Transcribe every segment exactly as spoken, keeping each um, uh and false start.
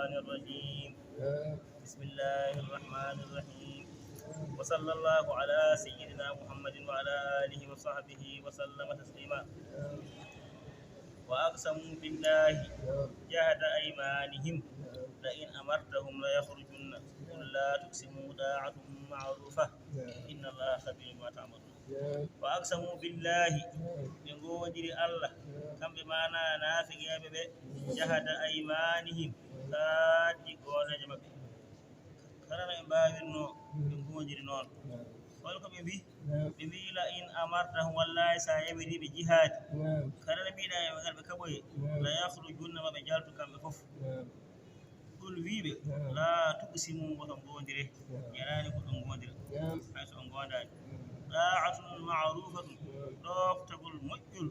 الشيطان الرجيم. بسم الله الرحمن الرحيم. وصلى الله على سيدنا محمد وعلى آله وصحبه وسلم تسليما. وأقسموا بالله جهد أيمانهم لئن أمرتهم ليخرجن. قل لا تقسموا، طاعة معروفة، إن الله خبير بما تعملون. وأقسموا بالله، ɓe ngoodiri Allah, kamɓe maana naafiqeeɓe ɓe, jahada aymanihim, kaaddi gooneeje maɓɓe. Kala no ɓe mbaawirnoo, ɓe ngoodiri noon. Hol ko ɓe mbii? Ɓe mbii, "La in amartahum, wallaahi, so a yamirii ɓe jihaadi, kala no mbiiɗaa e maɓɓe, ngal ɓe kaɓoye, la yakhrujunna, ma ɓe njaltu kamɓe fof." Qul, wii ɓe, "La tuqsimu, woto ngoondire, yaraani ko ɗum ngoondira, hay so on ngoondaani. Ta'atun ma'rufatun, ɗooftagol moƴƴol."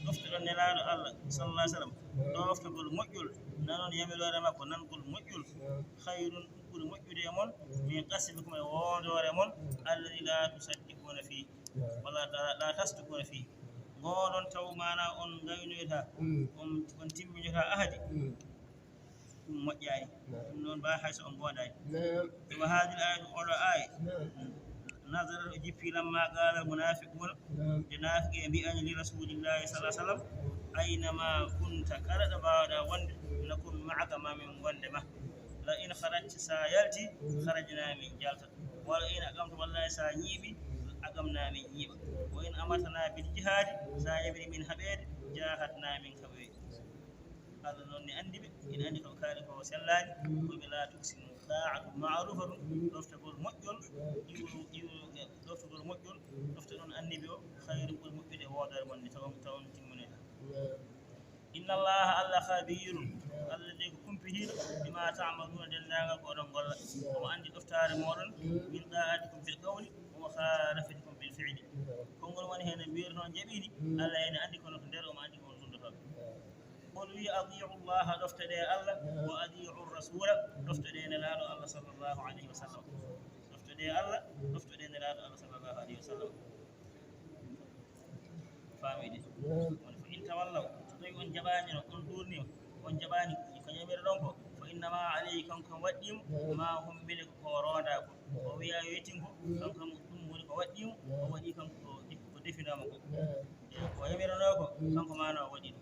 Ɗoftoɗon Nelaaɗo Allah, sallallahu alaihi wasallam, ɗooftagol moƴƴol, nanon yamiroore makko, nangol moƴƴol, khayrun, ɗum ɓuri moƴƴude e mon, min qasmikum, e woondoore mon, alladhi la tusaddiquna fii, wala la, la tasduquna fii, ngoɗon taw maana on ngaynoyta, on, on timminota ahadi. Ɗum moƴƴaani. Ɗum noon, mbaa hay so on ngoondaani. Wa haadihil aayatu, oɗo aaya, nazalat, o jippii, lamma qaala al munaafiquuna, nde naafiqe mbi'ani li rasuulillaahi, sallallahu alaihi wasallam, ayna ma kunta, kala ɗo mbaawɗaa wonde, nakun ma'aka, ma min ngonde ma. La in kharajta, so a yalti, kharajnaa, min njaltat. Wala in aqamta, wallaahi, so a ñiiɓi, aqamnaa, min ñiiɓa. Wa in amartanaa bil jihaadi, so a yamiri min haɓeede, jaahadnaa, min kaɓoye. Allah noon ne anndi ɓe, ina anndi ko ɓe kaali ko sellaani, ko ɓe, "La tuqsimu, ta'atun ma'rufatun, ɗoftagol moƴƴol, iwru, iwru, ɗoftagol moƴƴol, ɗoftoɗon annabi o, khayrun, ɓuri moƴƴude e woondoore mon nde, taw on, taw on timminayta." Inna Allaha, Allah, khabirun, Allah de ko kumpitiiɗo, bima ta'maluna, denndaangal ko oɗon ngolla. Omo anndi ɗoftaare mooɗon, min da'atikum fil qawli, wa mukhalafatikum bil fi'li. Konngol woni heen, mbiyoton on jaɓiini, Allah ene anndi, kono to nder omo anndi ko on tunndotooɓe. Qul, wi, "Atii'u Llaaha, ɗoftoɗee Allah, wa atii'u Rasuula, ɗoftoɗee Nelaaɗo Allah, sallallahu alayhi wa sallam." Ɗoftoɗee Allah, ɗoftoɗee Nelaaɗo Allah, sallallahu alayhi wa sallam. Faamii de? Woni, "Fa in tawallaw", so tawii on njaɓaani, no on ɗuurniima, on njaɓaani ko yamiroɗon ko, "fa innamaa alayhi", kanko kam waɗɗiimo, "maa hummila", ko o roondaa ko. O wiyaa yo yettin ko, kanko kam ɗum woni ko waɗɗiimo, o waɗi kanko ko, ko definooma ko. Ko yamiranoo ko, kanko maa no o waɗi ɗum.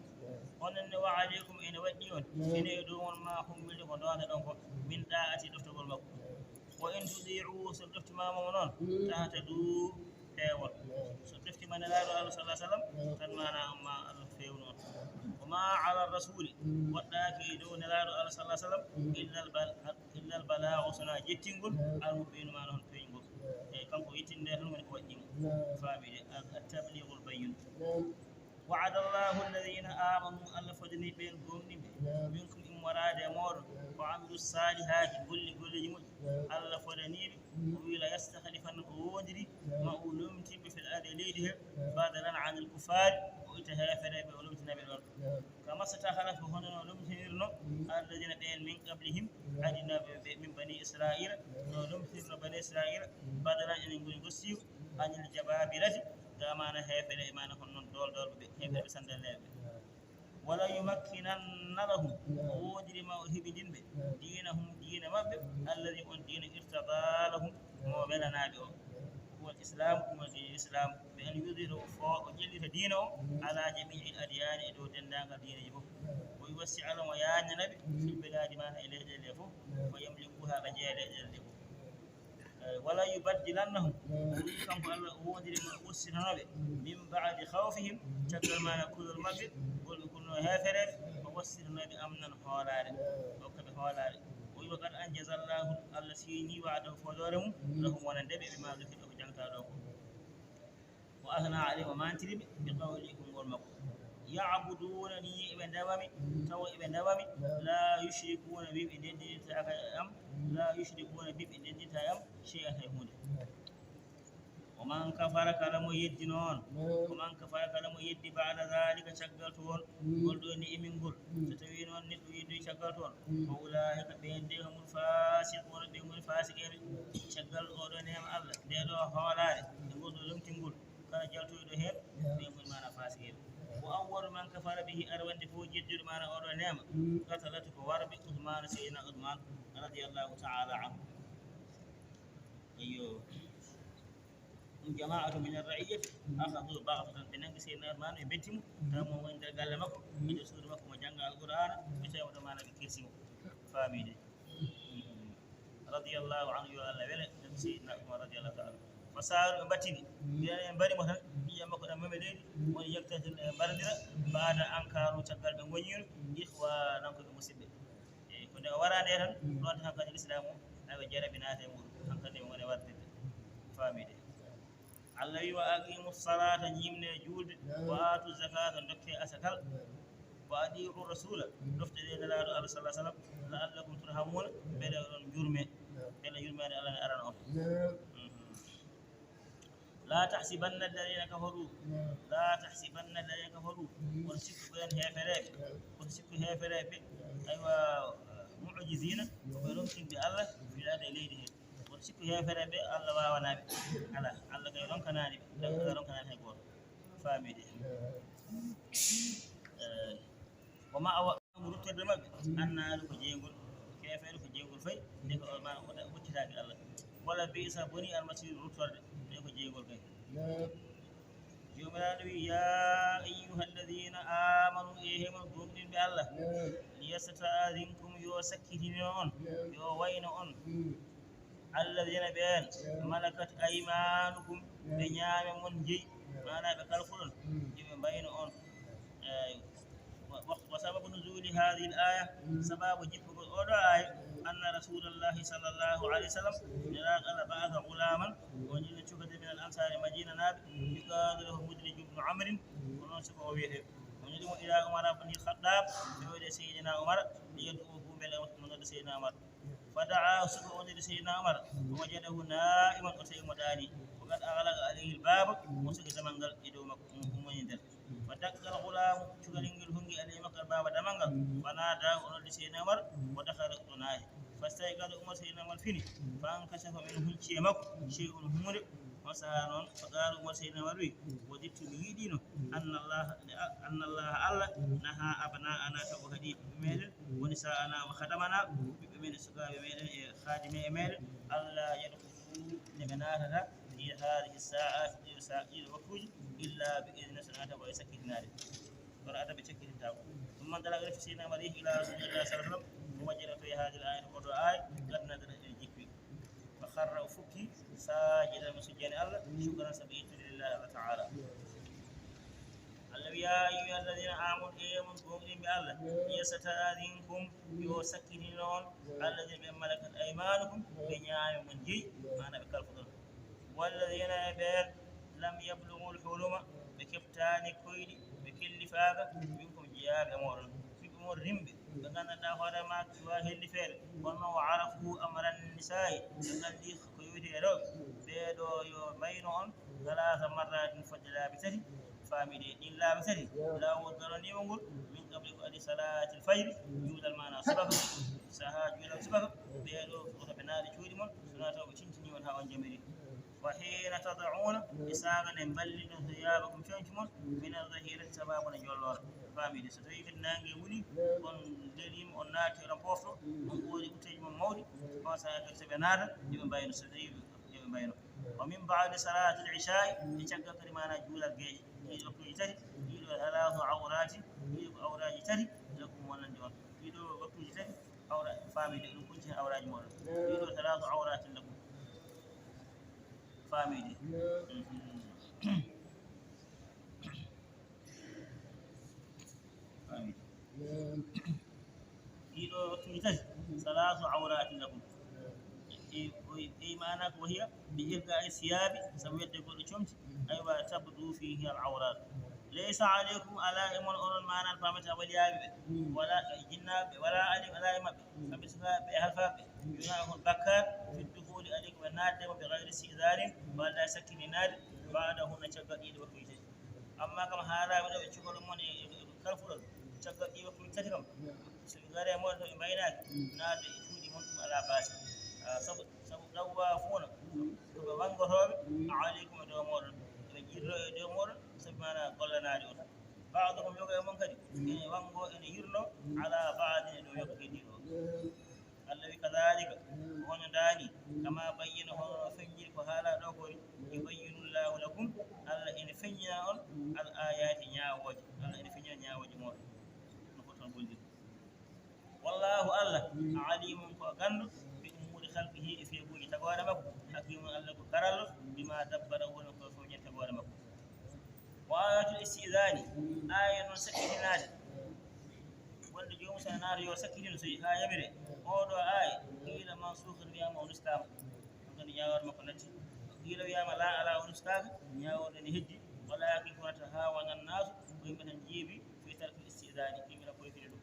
Onon ne, "wa alaykum", ene waɗɗii on, ene e dow mon, "maa hummiltum", ko ndoondaɗon ko, "min daa'ati", ɗoftagol makko. "Wa in tuti'uuhu", so ɗoftimaama mo noon, "tahtaduu", peewon. So ɗoftiima Nelaaɗo Allah, sallallahu alayhi wa sallam, tan maanaa on ma Allah feewnu on. "Wa maa ala rasuuli", waɗɗaaki e dow Nelaaɗo Allah, sallallahu alayhi wa sallam, "illal bal-, illal balaagu", so wonaa jettingol, "al mubiinu", maanaa on peeñgol. Eyi, kanko yettinde tan woni ko waɗɗii mo. Faamii de, at-tabliighul bayiin. "Wa'ada Llaahu lladiina aamanuu", Allah fodani ɓeen gomɗinɓe, "minkum", immoraade e mooɗon, "wa amilu saalihaati", golli golleeji moƴƴi, Allah fodani ɓe, o wi, "la yastakhlifannahum", o woondiri ma o lomtin ɓe, "fil ardi", e leydi he, "badalan anil kuffaari", o itta heefereɓe, o lomtina ɓe ɗoon. "Kama stakhlafa", hono no lomtinirno, "alladiina", ɓeen, "min qablihim", adinooɓe ɓe, "min banii Israa'iila", no lomtinirno banii Israa'iila, "badalan", enen ngoni gostiigu, "anil jabaabirati", ga maana heefere, e maana hono noon dool doolɓe ɓe, heefere ɓe sandaleeɓe. "Wala yumakkinanna lahum", o woondiri ma o heɓidin ɓe, "diinahum", diina maɓɓe, "alladii", on diina, "irtadaa lahum", mo welanaaɓe o. "Huwa l-islaamu", ɗum woni diine Islaam, "bi an yudhhirahu", o fo-, o ƴellita diina o, "alaa jamii'il adyaani", e dow denndaangal diineeji fof. "Wa yuwassia lahum", o yaajnana ɓe, "fil bilaadi", maana e leyɗeele ɗe fof, "fa yamlikuhaa", ɓe jeya leyɗeele ɗe fof. "Wala yubaddilannahum", o wi kanko Allah, o woondiri ma o ustitanoo ɓe, "min ba'di khawfihim", caggal maana kulol maɓɓe, ngol ɓe kulnoo heefereɓe, o wassitanoo ɓe amnan, hoolaare, o hokka ɓe hoolaare. O wi, "wa qad anjaza Llaahu", Allah siini wa'dahu, foodoore mum, lahum, wonande ɓe, "bimaa dhukkira", ko jangtaa ɗo ko. "Wa athnaa alayhim", o mantiri ɓe, "bi qawlihi", konngol makko. "Ya'buduunanii", eɓe ndewa mi, tawa eɓe ndewa mi, "laa yushrikuuna bi", ɓe ndenndintaaka e am, "laa yushrikuuna bi", ɓe ndenndintaa e am, "shay'an", hay huunde. "Wa man kafara", kala mo yeddi noon, "wa man kafara", kala mo yeddi, "ba'da dhaalika", caggal toon, ngol ɗoo ni'imingol, so tawii noon neɗɗo yeddoyi caggal toon, "fa ulaa'ika", ɓeen de, "humul faasiquuna", ɓe ngoni faasiqeeɓe. Caggal oo ɗoo neema Allah, ndee ɗoo hoolaare, e ngol ɗoo lomtingol, kala jaltoyɗo heen, ɓe ngoni maana faasiqeeɓe. وأول من كفر به, arwande fof jeddude maana oɗo neema, قتلته, ko warɓe Usmaan, Seydina Usmaan, رضي الله تعالى عنه. Ayyo. Ɗum جماعة من الرعية أخذوه بغتة, ɓe nanngi Seydina Usmaan, ɓe mbetti mo, taw mo woni nder galle makko, e nder suudu makko, mo jannga Alqur'aana, ɓe tawi mo ɗo maana ɓe kirsi mo. Faamii de. رضي الله عنه, yo Allah wele, ɗum Seydina Usmaan رضي الله تعالى عنه. فصاروا, ɓe mbattini, mbiyen en mbari mo tan, ƴiiƴam makko ɗam memi leydi, woni yaltitde e mbarondira, بعد أن كانوا, caggal ɓe ngoniino, إخوانا, ko ɓe musidɓe. E ko nde o wara nde tan, ɗon tan hankadi Lislaam o, awa jarabi naata e muɗum, hankadi o woni wartirde. Faamii de. Allah wi, وأقيموا الصلاة, ñimne juulde, وآتوا الزكاة, dokke asakal, وأطيعوا الرسول, ɗofte ɗe Nelaaɗo Allah صلى الله عليه وسلم, لعلكم ترحمون, mbele oɗon njurme, mbele yurmeende Allah ne arana on. Mhm. لا تحسبن الذين كفروا, لا تحسبن الذين كفروا, on sikku ɓen heefereeɓe, on sikku heefereeɓe, aywa, معجزين, ko ɓe ronkinɓe Allah, في الأرض, e leydi he. Woto sikku heefereeɓe Allah waawanaa ɓe. Alaa, Allah kay ronkanaani ɓe. Allah ronkanaani hay gooto. Faamii de. Eh, ومأواهم, ruttorde maɓɓe, النار, ko jeyngol. Keefeero ko jeyngol fay, nde ko ma o ɓoccitaaki Allah. ولبئس, boni, المصير, ruttorde, nde ko jeyngol kay. Joomiraaɗo wi, يا أيها الذين آمنوا, e hemon gomɗinɓe Allah, ليستأذنكم, yo sakkitino on, yo wayno on, الذين, ɓeen, ملكت أيمانكم, ɓe ñaame mon jeyi, maanaa ɓe kalfuɗon, yo ɓe mbayno on. Eey. و-، و-، وسبب نزول هذه الآية, sabaabu jippugol oo ɗoo aaya, أن رسول الله صلى الله عليه وسلم, Nelaaɗo Allah, بعث غلاما, o neli cukalel من الأنصار, Madiinanaaɓe, يقال له مدلج بن عمرو, ko noon suka o wiyetee. O neli mo إلى عمر بن الخطاب, fewde Seydina Umar, ليدعوه, mbele mo nodda Seydina Umar. فدعا, suka o neli Seydina Umar, فوجده نائما, o tawi mo ɗaanii. وقد أغلق عليه الباب, o suki damal ngal e dow makko, o ummanii nder. فدق الغلام, cukalel ngel honngi عليه makko الباب, damal ngal. فناداه, o noddi Seydina Umar, ودخل, o naati. فاستيقظ عمر, Seydina Umar fini. فانكشف منه, huccii e makko شيء, huunde. On sahaa noon, فقال عمر, Seydina Umar wi, وددت, mi yiɗiino, أن الله, أن الله, Allah, نهى أبناءنا, taw o haɗii ɓiɓɓe meɗen, ونساءنا وخدمنا, ɓiɓɓe meɗen, sukaaɓe meɗen e khaadime e meɗen, ألا يدخلوا, nde ɓe naatata, في هذه الساعات, ɗiɗo sa-, ɗiɗo waktuuji, إلا بإذنه, so naata ko e sakkitinaade. Kono adda ɓe cakkitintaako. ثم انطلق, refti Seydina Umar yehi إلى رسول الله صلى الله عليه وسلم, فوجده, tawi هذه الآية, oo ɗoo aaya, قد نزلت, ene jippii. فخر, o fukkii, ساجدا, o sujjani Allah, شكرا, sabu yettude, لله, Allah Ta'ala. Allah wi, يا أيها الذين آمنوا, e mon gomɗinɓe Allah, ليستأذنكم, yo sakkitino on, الذين, ɓe, ملكت أيمانكم, ɓe ñaame mon jeyi, maanaa ɓe kalfuɗon. والذين, e ɓeen, لم يبلغوا الحلم, ɓe keɓtaani koyɗi, ɓe kellifaaka, منكم, jeyaaɓe e mooɗon. Ɓiɓɓe mon rimɓe, ɓe nganndanɗaa hoore maa cuwaa hellifeede, kono وعرفوا أمر النساء, ɓe nganndi ko yowiti e rewɓe, ɓee ɗoo yo mbayno on, ثلاث مرات, fodde laabi tati, faamii de, ɗiin laabi tati, laawol daraniima ngol, من قبل, ko adii, صلاة الفجر, juulal maanaa subaka, sahaa juulal subaka, ɓee ɗoo, woto ɓe naat e cuuɗi mon, so wonaa taw ɓe tintinii on haa on njamirii. وحين تضعون, e saanga nde mballirɗon, ثيابكم, conci mon, من الظهيرة, sabaabu nde njolloora. Faamii de, so tawii kadi naange wuli, on leliima, on naati, oɗon pofto, on ɓoori ɓutteeji mon mawɗi, on sahaa kadi so ɓe naata, yo ɓe mbayno, so tawii yo ɓe mbayno. ومن بعد صلاة العشاء, e caggal kadi maanaa juulal geeƴe, ɗii waktuuji tati, ɗii ɗoo ثلاث عورات, ɗii ɗoo ko awraaji tati, لكم, wonande on. Ɗii ɗoo waktuuji tati, awra, faamii de, ɗum kunci heen awraaji mooɗon. Ɗii ɗoo ثلاث عورات لكم. Faamii de. Mhm. Faamii de. Ɗii ɗoo waktuuji tati, ثلاث عورات لكم. E, o, e maanaa ko وهي بإرخاء الثياب, sabu wedde goɗɗo comci, aywa, تبدو فيها العورات. ليس عليكم, alaa e mon onon, maanaa faamata waliyaaɓe ɓe, wala e jinnaaɓe ɓe, ولا عليهم, alaa e maɓɓe, kamɓe sukaaɓe ɓe e halfaaɓe ɓe, جناح, bakkaat, في الدخول عليكم, e naatde mo, بغير استئذان, walla e sakkitinaade, بعدهن, caggal ɗii ɗoo waktuuji tati. Ammaa kam haalaama ɗo e cukalel mon e, e, e kalfuɗon, caggal ɗii waktuuji tati kam, so ɓe ngarii e mooɗon taw ɓe mbaynaaki, naatde e cuuɗi mon, ɗum alaa baasi. Ah, sabu, sabu طوافون, ko ɓe wanngotooɓe, عليكم, e dow mooɗon, ɓe jiidoto e dow mooɗon, sabu maanaa gollanaade on. Ba'duhum, yoga e mon kadi, ene wanngoo, ene yirloo, ala ba'din, e dow yoga heddiiɗo. Allah wi, kadhalika, ko hono ndaani, kama bayyana, hono feññiri ko haalaa ɗoo ko ni, yubayyinu Llahu lakum, Allah ene feññina on, al ayati, ñaawooje, Allah ene feññina ñaawooje mooɗon, no foti toon gollirde. Wallahu, Allah, alimun, ko ganndo, bi umuri khalqihi, e feebuuji tagoore makko, hakimun, Allah ko karallo, bima dabbara, woni ko feeñi tagoore makko. Wa ayatul istizani, aaya noon sakkitinaade, wonde joomum so naata yo sakkitin, so haa yamire, oo ɗoo aaya, qiila mansukh, wiyaama o nustaama. Ɗum kadi ñaawoore makko natti. Qiila wiyaama laa, alaa, o nustaaka, ñaawoore nde heddi, walakin, kono haa wonaa naasu, ko yimɓe tan jiibi, fi tarkil istizani, yimɓe tan koyfini ɗum.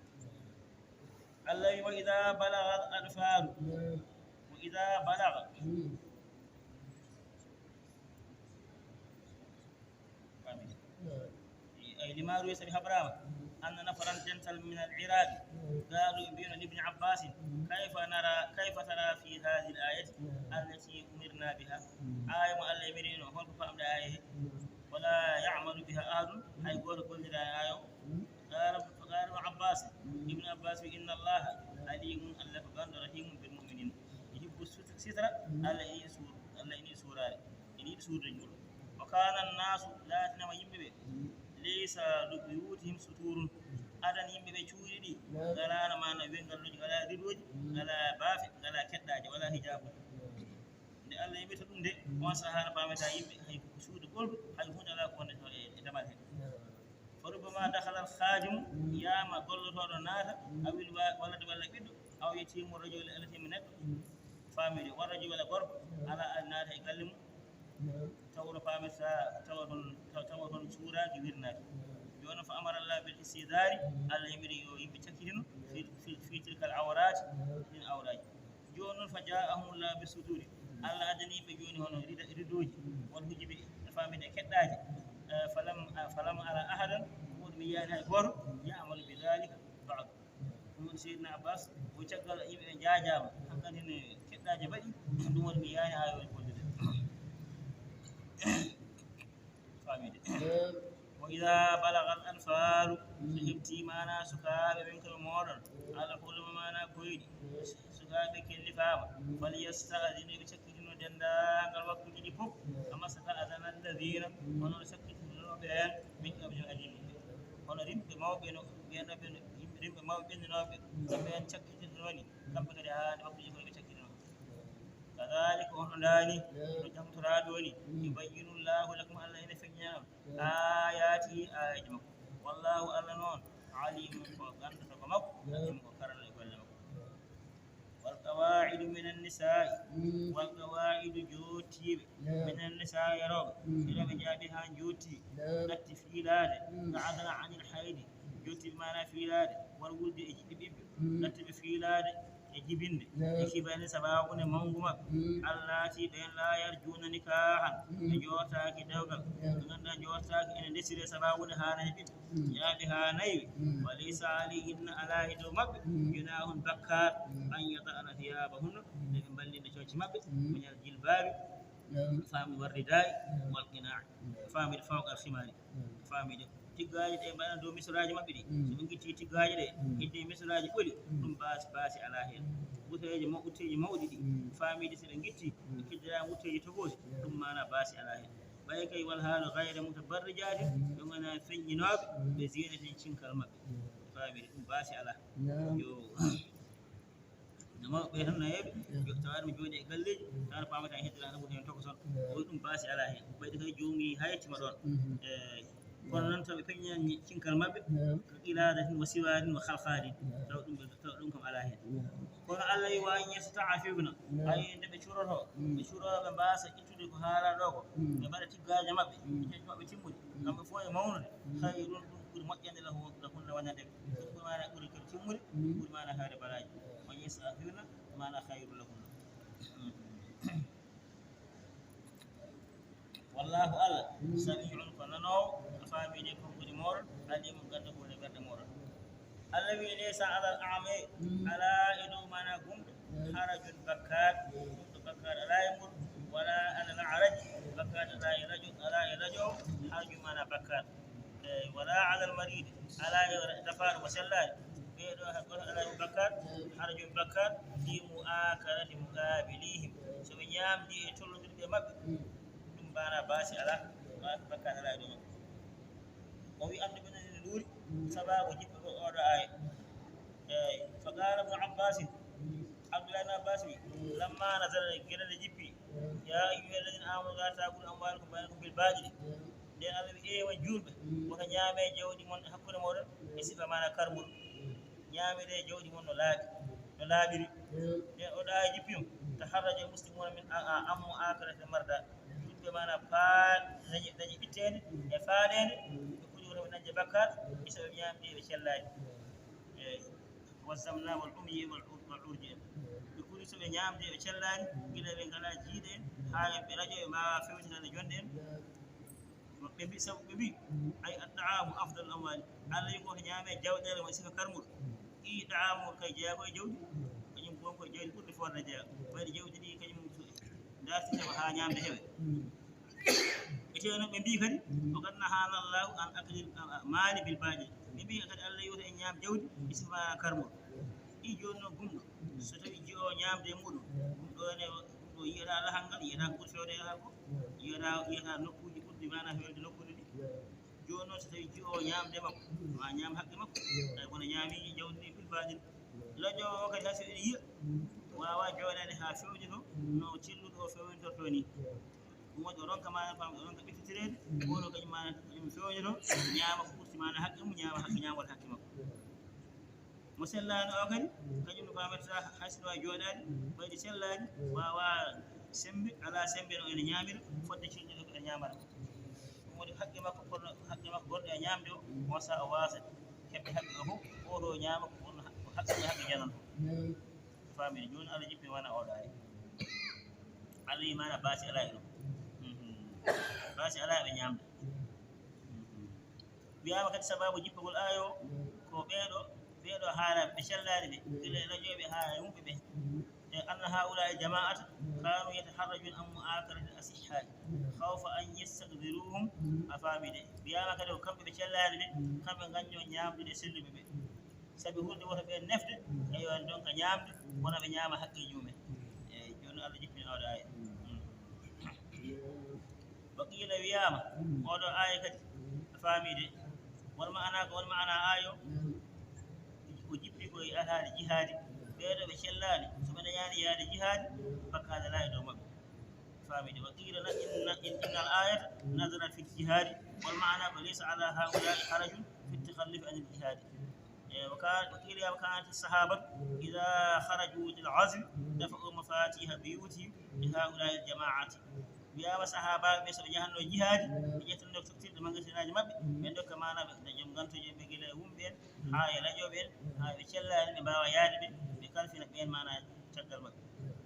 Allah wi, wa idha balagha al-atfalu. Wa idha balagha. Ay, lima ruwiya, sabi habraama, anna nafaran, dental, min al-Iraqi, qaalu, ɓe mbiino, li Ibni Abbasin, kayfa nara, kayfa tara fi hadhihi al-ayati allati umirna biha? Aaya mo Allah yamiri no, holko faamɗa aaya he? Wala ya'malu biha ahadun, hay gooto golliraani aaya o. Qala, fa qala Ibnu Abbas, Ibnu Abbas wi, inna Allaha alimun, Allah ko ganndo, rahimun bil mu'minin, yuhibbu sut-, sitra, Allah ene yiɗi suur-, Allah ene yiɗi suuraare, ene yiɗi suurde juulɗo. Wa kana an-nasu, laatinama yimɓe ɓe, laysa li buyutihim suturun, adan yimɓe ɓe cuuɗi ɗi ngalaano maana wirngalluuji, ngalaa ridooji, ngalaa baafe, ngalaa keɗɗaaje, walaa hijaabuuji. Nde Allah yamiri ɗum de, on sahaa no paamata yimɓe, hay ko suudu ɓoldu, hay huunde alaa ko wonde toon e, e damal heen. Fa rubbama dakhala al-khadimu, wiyaama gollotooɗo naata, awil wa-, walad, walla ɓiɗɗo, aw yatimu, rajul, walla yatimu neɗɗo, faamii de, wa rajul, walla gorko, alaa an naata e galle mum, tawa no paamirta, tawa toon, tawa, tawa toon suuraaki, wirnaaki. Jooni noon, fa amara Allah bil istidari, Allah yamiri yo yimɓe cakkitino, fi, fi, fi tilka al awrati, ɗin awraaji. Jooni noon, fa jaahumullahu bi suturi, Allah addani ɓe jooni hono rida-, ridooji, wal hujubi, e faaminde e keɗɗaaji. Eh, falam, ah, falam ara ahadan, ɗum woni mi yiyaani hay gooto, ya'malu bi dhalika ba'du. Ɗum woni Seydina Abbas, o caggal yimɓe ɓe njaajaama, hankadi ne keɗɗaaji mbaɗi, ɗum woni mi yiyaani hay gooto gollude. Faaminde. Wa idha balagha al-atfalu, so heɓtii maanaa sukaaɓe ɓen koye mooɗon, al-huluma maanaa koyɗi, sukaaɓe kellifaama, falyasta'dhinu, ɓe cakkitino denndaangal waktuuji ɗi fof, kama sta'dhana alladhina, hono no cakkitinooɓe ɓen, min qablihim, adii maɓɓe. Hono rimɓe mawɓe no, ɓen ɗo ɓen, rimɓe mawɓe ɓennunooɓe, kamɓe en cakkitinoo ni, kamɓe kadi haa nde waktuuji koye ɓe cakkitinoo. Kadhalika, hono ndaani, no jamtoraa ɗoo ni, yubayyinu Llahu lakum, Allah ene feññina on, ayatihi, aayeeji makko. Wallahu, Allah noon, alimun, ko gannduɗo ko makko, hakimun, ko karallo e golle makko. Wal qawaidu minan nisa'i, wal qawaidu, jottiiɓe, minan nisa'i, rewɓe, rewɓe njaabi haa jotti, natti fiilaade, qa'adna anil haydi, jottiiɓe maanaa fiilaade, wal wuldi, e jiɗɗi ɓiɓɓe, natti ɓe fiilaade e jibinde, e kibani, sabaabu nde mawngu maɓɓe, allati, ɓeen, la yarjuna nikahan, ɓe njortaaki dewgal, ɓe ngannduɗaa njortaaki ene ndesiree sabaabu nde haana e ɓiɓɓe, njaabi haa nayi, wa laysa alayhinna, alaa e dow maɓɓe, junahun, bakkaat, an yada'na thiyabahunna, nde ɓe mballinde conci maɓɓe, minal jilbabi, faami, war ridai, wal qina'i, faami, fawqa al khimari, faami de. Tiggaaje ɗe mbaɗa dow misraaji maɓɓe ɗi. So ɓe ngitti tiggaaje ɗe, heddi misraaji ɓoli, ɗum baasi, baasi alaa heen. Wuteeje maw-, wutteeji mawɗi ɗi, faamiiji so ɓe ngitti, ɓe kiddiraama wutteeji togooji, ɗum maanaa baasi alaa heen. Ɓay kay wal haalu gayra mutabarrijaatin, ɓe ngonaa feññinooɓe, ɓe ziinatin cinkal maɓɓe. Faamiiji ɗum baasi alaa. Yo. No mawɓe tan nayeeɓe, yo tawaade mo jooɗi e galleeji, tawa paamata e heddiraano ɓuri heen tokoson. O ɗum baasi alaa heen. Ɓayde kay joomum hayti ma ɗoon. Eey. Kono noon taw ɓe peññaani cinkal maɓɓe, ka qilaadatin wa siwaarin wa khalkhaalin. Taw ɗum, taw ɗum kam alaa heen. Kono Allah wi wa an yasta'fifna, ay nde ɓe curoto, ɓe curoo ɓe mbaasa ittude ko haalaa ɗoo ko, ɓe mbaɗa tiggaaje maɓɓe, e coñce maɓɓe timmude, kamɓe fof e mawnude, khayrun, ɗum ɓuri moƴƴande lahu, lahunna wonande ɓe. Ɗum ɓuri maana ɓuri kadi timmude, ɓuri maana haade balaaji. Wa yasta'fifna maana khayrun lahunna. Wallahu Allah, sami'un ko nanoowo, ko faamiinde konguɗi mooɗon, alimun gannduɗo ko woni ɓerɗe mooɗon. Allah wi laysa alal a'ma, alaa e dow maana gumɗo, harajun bakkaat, gumɗo bakkaat alaa e mum, wala alal a'raj, bakkaat alaa e rajo, alaa e rajo, harajun maana bakkaat. Wala alal maridi, alaa e tafaaɗo mo sellaani, ɓee ɗoo hay gooto alaa e mum bakkaat, harajun bakkaat, fi mu'akalati muqabilihim, so ɓe ñaamdi e tollondirɓe maɓɓe, ɗum maanaa baasi alaa, bakkaat alaa e dow maɓɓe. O wi anndu ɓe no luuri, sabaabu jippugol ooɗo aaya. Eey, fa qaala ibnu Abbasin, Abdullah ibn Abbas wi, lamma nazala, gila nde jippi, ya ayyuha alladina amanu la taakulu amwalakum baynakum bil baatili. Nden Allah wi, eewa juulɓe, wota ñaame jawdi mon hakkunde mooɗon e sifa maanaa karmuru. Ñaamire jawdi mon no laaɓi, no laaɓiri. Nden o ɗaaya jippi on, taharraja muslimuna min a, a, ammu akalati marda. Juulɓe maanaa paa dañi, dañi ɓitteende e faaɗeende, ɓe kuli wota ɓe dañde bakkaat, e so ɓe ñaamdi ɓe cellaani. Eey. Wazzamna wal umyi wal ur-, wal urji en. Ɓe kuli so ɓe ñaamde ɓe cellaani, gila ɓe ngalaa jiiɗe en, haa ɓe rajo ɓe mbaawaa fewtitande jonde en. Ɓe mbi, sabu ɓe mbi, ay at-ta'amu afdal amwali. Allah wi ko ñaame jawɗeele mo sifa karmuru. Ɗi ta'amu kay jeyaa ko e jawdi. Kañum ko, ko jawdi ɓurdi forde jeyaa. Ɓayde jawdi ɗi kañum dartitama haa ñaamde heɓe. Ɓe tawi noon ɓe mbii kadi, wa qad nahana Allahu an aklil mali bil batil. Ɓe mbii kadi Allah yewta en ñaam jawdi, e sifa karmo. Ɗi jooni noon gumɗo, so tawi jiyo ñaamde e muɗum, ɗum ɗo ene, ɗum ɗo yiyata lahal ngal, yiyata ko ɓuri fewde e lahal ko, yiyata, yiyata nokkuuji ɓurɗi maanaa fewde nokkuuji ɗi. Jooni noon so tawi jiyo ñaamde makko, ma ñaam haqqe makko, tawi kono ñaami jawdi ndi bil batil. Lajoowo o kadi hay so ene yiya, waawaa jooɗaade haa fewnito no celluɗo o fewnitortoo nii. Ɗum waɗi o ronka maana ko o ronka ɓittitireede, oɗo kañum maana kañum fewnito, ñaama ko ɓurti maana haqqe mum, ñaama haqqe, ñaamol haqqe makko. Mo sellaani o kadi, kañum no faamata hay so ɗo jooɗaade, ɓayde sellaani, waawaa semmbe, alaa semmbe no ene ñaamira, fodde celluɗo ko ene ñaamata. Ɗum waɗi haqqe makko kono, haqqe makko gonɗo e ñaamde o, on saa o waasa heɓde haqqe o fof, oto ñaama ko wonno ha-, ko haqqe, haqqe janano. Faamiri, jooni Allah jippi maana oɗo ari. Allah yi maana baasi alaa e ɗum. Mhm. Baasi alaa e ɓe ñaamde. Mhm. Wiyaama kadi sababu jippagol aayo ko ɓeeɗo, ɓeeɗo haaraaɓe, ɓe cellaani ɓe, gila e rajooɓe haa e yumɓe ɓe. E anna haa'ulaa'i jamaa'ata kaanu yataharrajuuna an mu'aakalati al-asihhaa'i khawfa an yastaqdiruuhum, a faami de. Wiyaama kadi ko kamɓe ɓe cellaani ɓe, kamɓe ngaññoo ñaamdude e selluɓe ɓe. Sabi hulde woto ɓeen nefde, e yo en ndonka ñaamde, wona ɓe ñaama haqqeeji mumen. Eey, jooni Allah jippini oɗo aaya. Mm. Wa qiila wiyaama, oɗo aaya kadi, a faami de. Won maanaa ko, won maanaa aayo, o jippi ko e alhaali jihaadi. Ɓeeɗo ɓe cellaani, so ɓe dañaani yaade jihaadi, bakkaat alaa e dow maɓɓe. Faami de. Wa qiila na-, inna, in-, innal aayata nazalat fil jihaadi, wal maanaa ko laysa alaa haa'ulaa'i harajun fit takhallufi anil jihaadi. E, wa ka-, wa qiila wa kaanati sahaabatu idaa kharajuu lil ghazwi dafa'uu mafaatiiha buyuutihim li haa'ulaa'i jamaa'ati. Wiyaama sahaabaaɓe ɓe, so ɓe njahatnoo jihaadi, ɓe ƴettanno tottirɗe magasinaaji maɓɓe, ɓe ndokka maana ɓe, ɓe joom ngantooje ɓe gila e wumɓe en, haa e rajooɓe en, haa ɓe cellaani, ɓe mbaawa yaade ɓe, ɓe kalfina ɓeen maana caggal maɓɓe.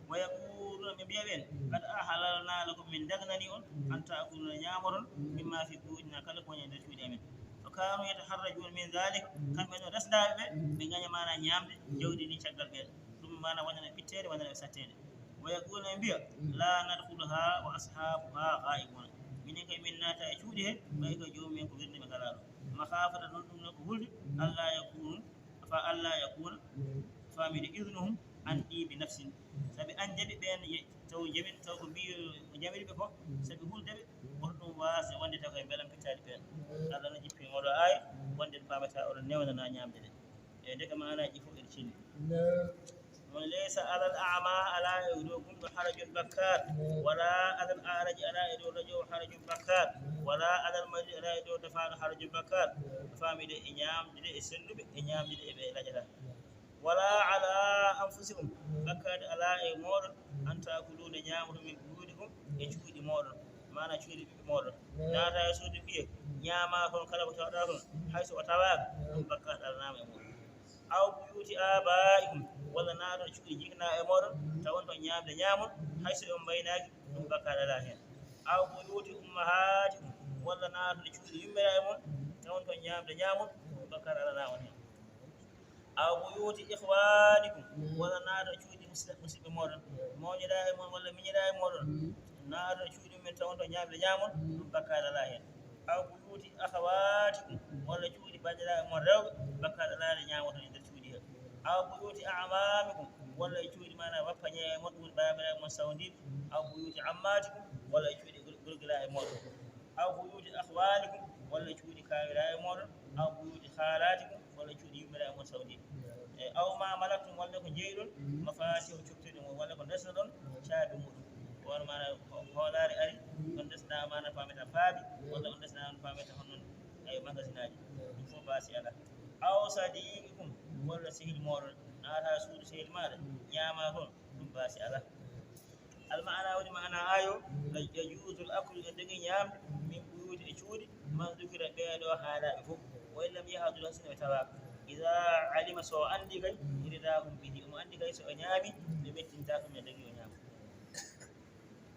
Wa yaquuluuna, ɓe mbiya ɓeen, qad ahlalnaa lakum, min dagnani on, an ta'kulu, no ñaamoton, mimmaa fii buyuutinaa, kala ko woni e nder cuuɗi amen. Fa kaanuu yataharrajuuna min daalika, kamɓe no resnaaɓe ɓe, ɓe ngaña maana ñaamde jawdi ndi caggal ɓeen. Ɗum maana wonana ɓitteede, wonana ɓe satteede. Wa yaquuluuna, ɓe mbiya, laa nadkhuluhaa wa ashaabuhaa ghaa'ibuuna. Minen kay min naata e cuuɗi he, ɓay ko joomum en ko wirnde ɓe ngalaa ɗo. Makhaafata ɗum, ɗum ɗo ko hulde, allaa yakuunu, fa allaa yakuuna, faamide, idnuhum an ɗi bi nafsin. Sabi an jaɓi ɓeen, ye-, taw jaɓi, taw ko mbi-, o jaɓiri ɓe ko, sabi hulde ɓe, woto ɗum waasde wonde taw koye mbelam pittaali ɓeen. Allah no jippi oɗo aaya, wonde paamata oɗo newnana ñaamde ɗe. E ndeke maanaaji fof ene celli. Won laysa alal a'maa, alaa e dow gumɗo harajun bakkaat, wala alal a'raji, alaa e dow rajoowo harajun bakkaat, wala alal maridi, alaa e dow dafaaɗo harajun bakkaat. Faamide e ñaamde e selluɓe, e ñaamde e ɓe lajata. Wala ala anfusikum, bakkaat alaa e mooɗon, an taakulu, nde ñaamoton, min buyuutikum, e cuuɗi mooɗon, maana cuuɗi ɓiɓɓe mooɗon. Naata e suudu mbiye, ñaama toon kala ko tawɗaa toon, hay so o tawaaka, ɗum bakkaat alanaama e mooɗon. Aw buyuuti aabaa'ikum, walla naaton cuuɗi jiknaaɓe mooɗon, tawon toon ñaamde ñaamon, hay so on mbaynaaki, ɗum bakkaat alaa heen. Aw buyuuti ummahaatikum, walla naaton cuuɗi yummiraaɓe mon, tawon toon ñaamde ñaamon, ɗum bakkaat alanaa on heen. Aw buyuuti ikhwaanikum, walla naaton cuuɗi musidɓe, musidɓe mooɗon, mawniraa e mon walla miñiraa e mooɗon, naaton cuuɗi mum en tawon toon ñaamde ñaamon, ɗum bakkaat alaa heen. Aw Buyuti akhawatikum, walla cuuɗi banndiraaɓe mon rewɓe, bakkaat alaa e ñaamoto e nder cuuɗi he. Aw buyuti a'mamikum, walla e cuuɗi maana bappa ñeeɓe mon, ɗum woni baabiraaɓe mon sawndiiɓe. Aw buyuti ammatikum, walla e cuuɗi gor-, gorgiraaɓe mooɗon. Aw buyuti akhwalikum, walla cuuɗi kaawiraaɓe mooɗon. Aw buyuti khalatikum, walla cuuɗi yummiraaɓe mon sawndiiɓe. E aw ma malaktum, walla ko njeyɗon, mafatihu coftirɗe mum, walla ko ndesnoɗon caabi muɗum. Ko wano maana ko hoolaare ari, on ndesna maana paameta paabi, walla on ndesna on paameta hono non e magasinaaji. Ɗum fof baasi alaa. Aw sadiqikum, walla sehil mooɗon, naata suudu sehil maaɗa, ñaama toon, ɗum baasi alaa. Al maana woni maana ayo, la yajuuzu al aklu, en dagi ñaamde, min buyuti e cuuɗi, man dukira ɓeeɗo haalaaɓe fof, wa in lam yahdur, hay sinno ɓe tawaaka. Iza alima, so o anndi kay, ridahum bihi, omo anndi kay so o ñaami, ɓe mettinta ɗum, e dagi o ñaama.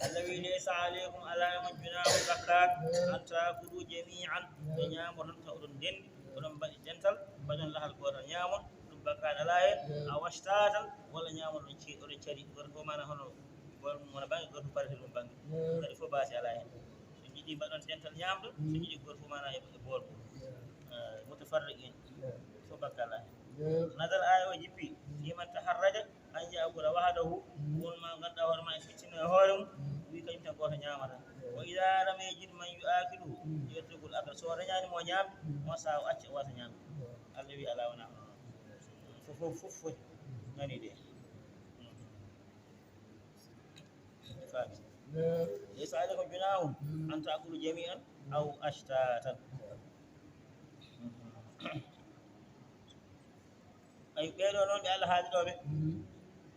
Allah wi, laysa alaykum, alaa e mon junahun bakkaat, an taakulu jami'an, ɓe ñaama toon taw oɗon ndenndi, oɗon mbaɗi dental, mbaɗon lahal gootal ñaamon, ɗum bakkaat alaa heen, aw ashtatan, walla ñaamon oɗon ce-, oɗon cari, gorko mana hono bool mum wona bannge, gorko farata ɗum bannge. Ɗum kadi fof baasi alaa heen. So jiɗi mbaɗon dental ñaamdo, so jiɗi gorko mana e, e bool mum. Eh, mutafarriqin, fof bakkaat alaa heen. Nazal aya o jippi, liman taharraja, an ya'kula wahdahu, won ma ganduɗa hoore ma e fittino e hoore mum, wi kañum tan gooto ñaamata. Wa idha lam yajid man yu'akiluhu, yatrukul akla. So o dañani mo ñaamde, on saha o acca, o wasa ñaamde. Allah wi alaa, wona hono noon. Fof, fof, fof foti. Nani de. Faami. Laysa alaykum junahun an ta'kulu jami'an aw ashtatan. Ay, ɓeeɗo noon ɓe Allah haali ɗo ɓe.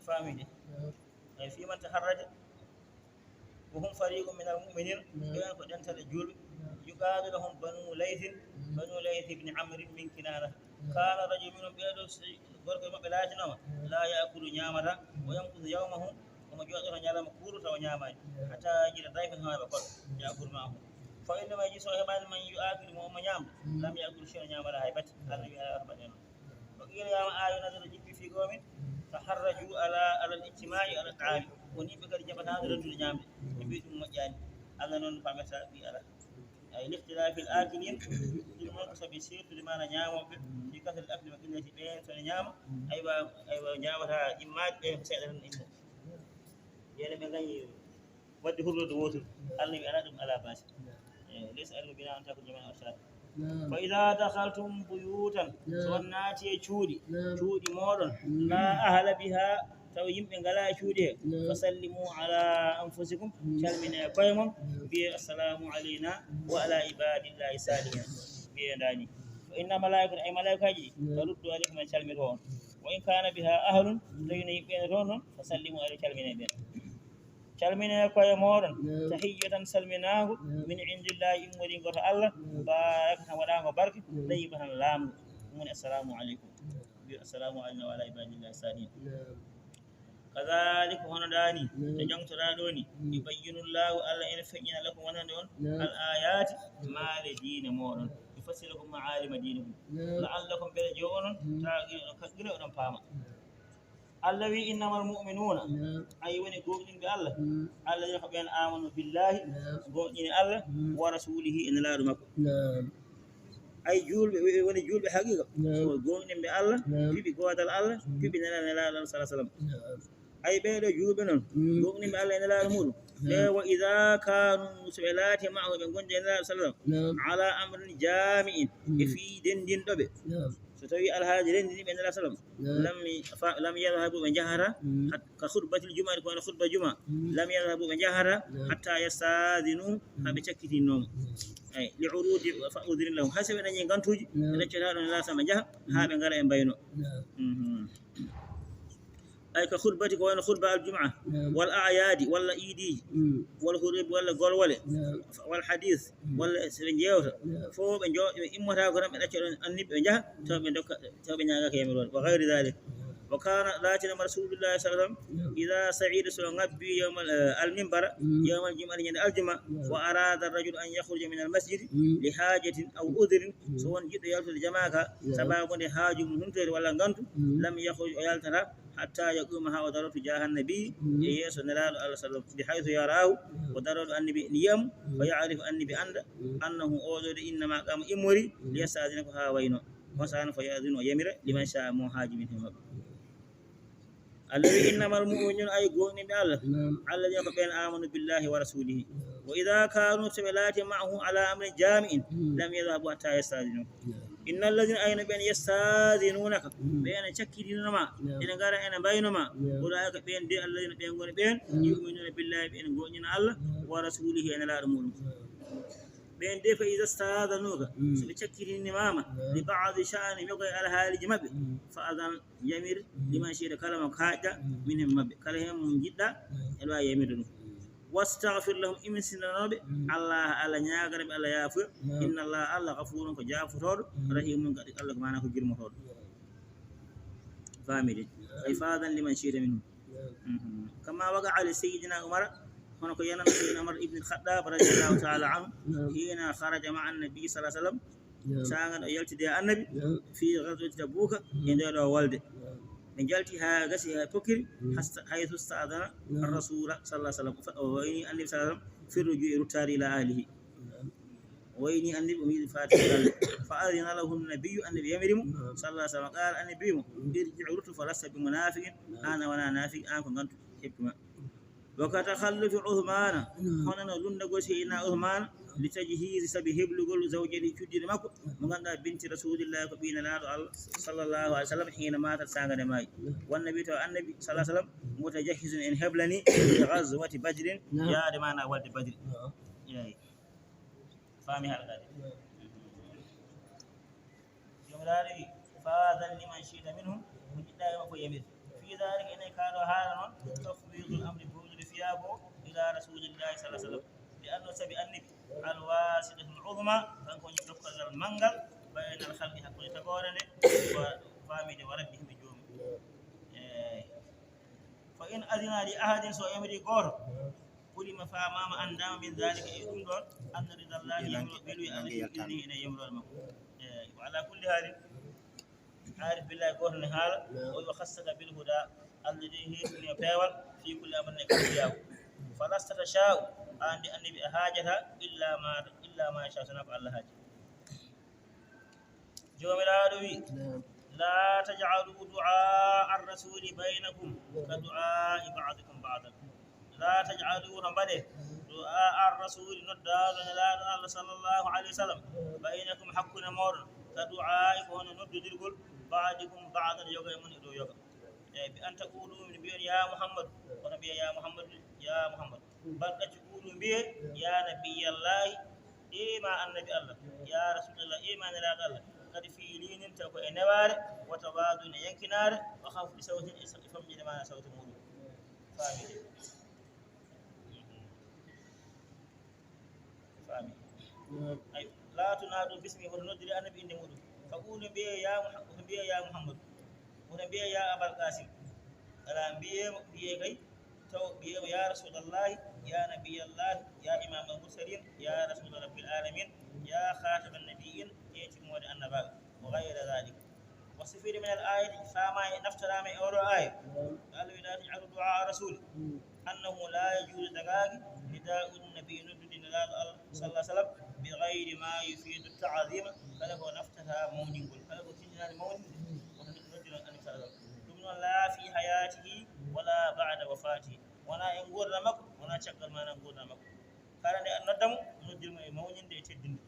Faami de. Ay, fi man taharraja. Wa hum fariqun min al-mu'minin, ɓen ko dental e julɓe. Yuqalu lahum Banu Laythin, Banu Layth ibn Amr min Kinana. Kana rajulun minhum, ɓeeɗo si gorko e maɓɓe laatinooma, la ya'kulu, ñaamata, wa yamkusu yawmahu, omo jooɗoto ñalawma kuuɗo tawa ñaamaani, hatta yajida dayfan, haa heɓa koɗo, ya'kulu ma'ahu. Fa innama yajidu, so heɓaani man yu'akilu mo, omo ñaamda, lam ya'kul shay'an, ñaamata hay batte. Allah wi alaa ko mbaɗen. Wa qila ya ma ayo nazala jippi fi qawmin taharraju ala, ala al-ijtima'i ala ta'ami. Woni ɓe kadi jaɓataano rentude ñaamde. Ɓe mbi ɗum moƴƴaani. Allah noon faamata ɓi ala. Ay l'ikhtilafi al-akilin. Ɗum noon ko sabi seertude maana ñaamooɓe. Fi kasrati al-akli wa qillati, ɓe so ne ñaama. Aywa, aywa, ñaamata immaade, ɓe ko seeɗa tan immo. Yeene ɓe ngañi. Wadde hurlorde wootere. Allah wi alaa ɗum alaa baasi. Eh, laysa alaykum junahun an ta'kulu jami'an aw ashtatan. Fa idha dakhaltum buyutan, so on naati e cuuɗi, cuuɗi mooɗon, la ahla biha, taw yimɓe ngalaa e cuuɗi he, fa sallimu ala anfusikum, calmine e koye mon, mbiye assalamu alayna wa ala ibadillahi salihin. Mbiye ndani. Fa inna malaikata, ay malaikaaji, taruddu alaykum, en calmito on. Wa in kana biha ahlun, tawi no yimɓe ne toon noon, fa sallimu alayhi, calmine ɓen. Calmine koye mooɗon, tahiyyatan, salminaango, min indillahi, immoriingo to Allah, mubarakatan, waɗaango barke, tayyibatan, laaɓngo. Ɗum woni assalamu aleykum. Mbiyo assalamu alayna wa ala ibadillahi salihin. Kadhalika, hono ɗaani, no jangtoɗaa ɗoo ni, yubayyinu llahu, Allah ene feññina, lakum, wonande on, al ayati, maale diine mooɗon, yufassilu lakum ma'alima dinikum, la'allakum, mbele jo onon, ta'qilun, oɗon kakkila, oɗon paama. Allah wi, innamal mu'minuna, ay woni gooŋɗinɓe Allah. Alladhina, ko ɓeen, amanu billahi, gooŋɗini Allah, wa rasulihi, e Nelaaɗo makko. Ay juulɓe, wi-, woni juulɓe haqiqa, ko gooŋɗinɓe Allah, piɓi goodal Allah, piɓi Nelaaɗo, Nelaaɗo Allah, sallallahu alaihi wasallam. Ay ɓee ɗoo juulɓe noon, gooŋɗinɓe Allah e Nelaaɗo muɗum, ɓe, wa idha kanu, so ɓe laati, ma'ahu, ɓe ngondi e Nelaaɗo, sallallahu alaihi wasallam, ala amrin jami'in, e fii denndinɗo ɓe. So tawi alhaali renndini ɓe Nelaaɗo sallam, lam fa-, lam yadhhabu, ɓe njahata, hat-, ka khutbatil jumu'ati, ko wano khutba juma, lam yadhhabu, ɓe njahata, hatta yasta'dhinu, haa ɓe cakkitinno mo. Ay, li urudi fa udhina lahum, hay so ɓe dañi ngantuuji, ɓe ɗaccotaa ɗon Nelaaɗo sallam, ɓe njaha, haa ɓe ngara ɓe mbayno. Mhm. Ay, ka khutbati, ko wano khutba al juma, wal a'yadi, walla iidiji, wal hurubi, walla golwole, wal hadith, walla so ɓe njeewta, fof ɓe njo-, ɓe immata ko tan, ɓe ɗacca ɗon Annabi, ɓe njaha, taw ɓe ndokka, taw ɓe ñaagaka yamiroore, wa ghayri dhalik. Wa kana, laatinama Rasulullahi sallallahu alaihi wasallam, idha sa'ida, so ngabbi, yawmal, eh, al minbara, yawmal jumu'ati, ñande aljuma, wa arada ar-rajulu an yakhruja min al masjidi li hajatin aw udhrin, so won jiɗɗo yaltude jamaaka, sababu nde haaju mum humtoyde walla ngantu, lam yakhruj, o yaltata, حتى يقوم، haa o daroto, تجاه النبي, e yeeso Nelaaɗo Allah صلى الله عليه وسلم, بحيث يراه, o daroto Annabi ene yiya mo, فيعرف, Annabi annda, أنه, oo ɗoo de, إنما قام, immori, ليستأذن, ko haa waynoo. On saa'i, فيأذن, o yamira, لمن شاء, mo haaji, منهم, maɓɓe. Allah wi'i, إنما المؤمنون, ay gooŋɗinɓe Allah, الذين, ko ɓeen, آمنوا بالله ورسوله, وإذا كانوا, so ɓe laatii, معه, على أمر جامع, لم يذهبوا حتى يستأذنوه. إن الذين, ay no ɓeen, يستأذنونك, ɓeen ene cakkitinoo ma, ene ngara ene mbaynoo ma, أولئك, ɓeen de, الذين, ɓeen ngoni ɓeen, يؤمنون بالله, ɓeen gooŋɗina Allah, ورسوله, e Nelaaɗo muuɗum. Ɓeen de, فإذا استأذنوك, so ɓe cakkitinii ma, لبعض شأنهم, yoga e alhaaliiji maɓɓe, فأذن, yamir, لمن شئت, kala mo kaaɗɗaa, منهم, maɓɓe, kala heen mo njiɗɗaa, aɗa waawi yamirde ɗum. واستغفر لهم, imsinanoo ɓe Allah, Allah, ñaagana ɓe Allah yaafuya. إن الله, Allah, غفور, ko jaafotooɗo, رحيم, kadi Allah ko, maanaa ko girmotooɗo. Faamii de? Ay, فأذن لمن شئت منهم. Mhm. كما وقع لسيدنا عمر, hono ko yanano Seydina Umar ibn al-Khattab radiyallahu ta'ala anhu, حين خرج مع النبي صلى الله عليه وسلم, saanga ɗo yaltidi e Annabi, في غزوة تبوك, e ndee ɗoo wolde. Ɓe njalti haa gasi, haa pokkiri, حيث استأذن الرسول صلى الله عليه وسلم, o wayni Annabi صلى الله عليه وسلم في الرجوع, ruttaade, إلى أهله. O wayni Annabi, o yiɗi faade galle. فأذن له النبي, Annabi yamiri mo, صلى الله عليه وسلم, قال, Annabi wi'i mo, ارجع, ruttu, فلست بمنافق, aan a wonaa naafiki, aan ko ngantu heɓti ma. وكتخلف عثمان, hono no lunndagol Seydina Usmaan, لتجهيز, sabi heblugol, زوجته, cuddiiɗo makko, mo ngannduɗaa, بنت رسول الله, ko ɓii Nelaaɗo Allah, صلى الله عليه وسلم, حين ماتت, saanga nde maayi. والنبي, tawa Annabi صلى الله عليه وسلم, متجهز, ene heblanii, لغزوة بدر, yaade, maanaa wolde Badri. Eey. Faamii haala kaa de? Joomiraaɗo wi'i, فأذن لمن شئت منهم, mo njiɗɗaa e maɓɓe yamir. في ذلك, ene e kaa ɗoo haala noon, تفويض الأمر, bowlude fiyaango, إلى رسول الله صلى الله عليه وسلم. لأنه, sabi Annabi, الواسطة العظمى, kanko woni jokkondire manngal, بين الخلق, hakkunde tagoore nde, wa, faamii de, وربهم, e Joomi. Eey. فإن أذن لأحد, so yamiri gooto, علم, faamaama, anndaama, من ذلك, e ɗum ɗoon, أن رضا الله, yamiro, weluya Allah, في إذنه, ene e yamiroore makko. Eey, وعلى كل حال, aarif billaahi gooto ne haala, o wi'a, خصك بالهدى, Allah de heertini ma peewal, في كل أمر, e kala fiyaaku. فلست تشاء, aan de Annabi a haajataa, إلا ما, إلا ما يشاء, so wonaa ko Allah haaji. Joomiraaɗo wi'i, لا تجعلوا دعاء الرسول بينكم كدعاء بعضكم بعضا. لا تجعلوا, hoto mbaɗee, دعاء الرسول, noddaandu Nelaaɗo Allah صلى الله عليه وسلم, بينكم, hakkunde mooɗon, كدعاء, ko hono noddodirgol, بعضكم بعضا, yoga e mon e dow yoga. Eey, بأن تقولوا, mbi'on, يا محمد, hoto mbi'ee, يا محمد, يا محمد. بل, ɗaccu, قولوا, mbi'ee, يا نبي الله, ee maa Annabi Allah, يا رسول الله, ee maa Nelaaɗo Allah, kadi في لين, taw ko e newaare, وتواضع, e yankinaare, وخفض صوت, e sa-, e famɗinde, maanaa, sawti muuɗum. Faamii de? Faamii. Ay, لا تنادوا باسمه, hoto noddiree Annabi innde muuɗum. فقولوا, mbi'ee, يا مح-, hoto mbi'ee, يا محمد, hoto mbi'ee, يا أبا القاسم. Alaa, mbi'ee mo, mbi'ee kay, taw mbi'ee mo, يا رسول الله, يا نبي الله, يا إمام المرسلين, يا رسول رب العالمين, يا خاتم النبيين, ee timmoode annabaaɓe, وغير ذلك. واستفيد من الآية, faamaa e, naftiraama e oo ɗoo aaya. قال, لا تجعلوا دعاء الرسول, أنه لا يجوز, dagaaki, نداء النبي, noddude Nelaaɗo Allah صلى الله عليه وسلم, بغير ما يفيد التعظيم, kala ko naftataa mawningol, kala ko tindinaani mawninde, hoto neɗɗo noddiron Annabi صلى الله عليه وسلم. Ɗum noon, لا في حياته ولا بعد وفاته, wonaa e nguurndam makko, wonaa caggal, maanaa, nguurndam makko. Kala nde a nodda mo, noddir mo e mawninde e teddinde.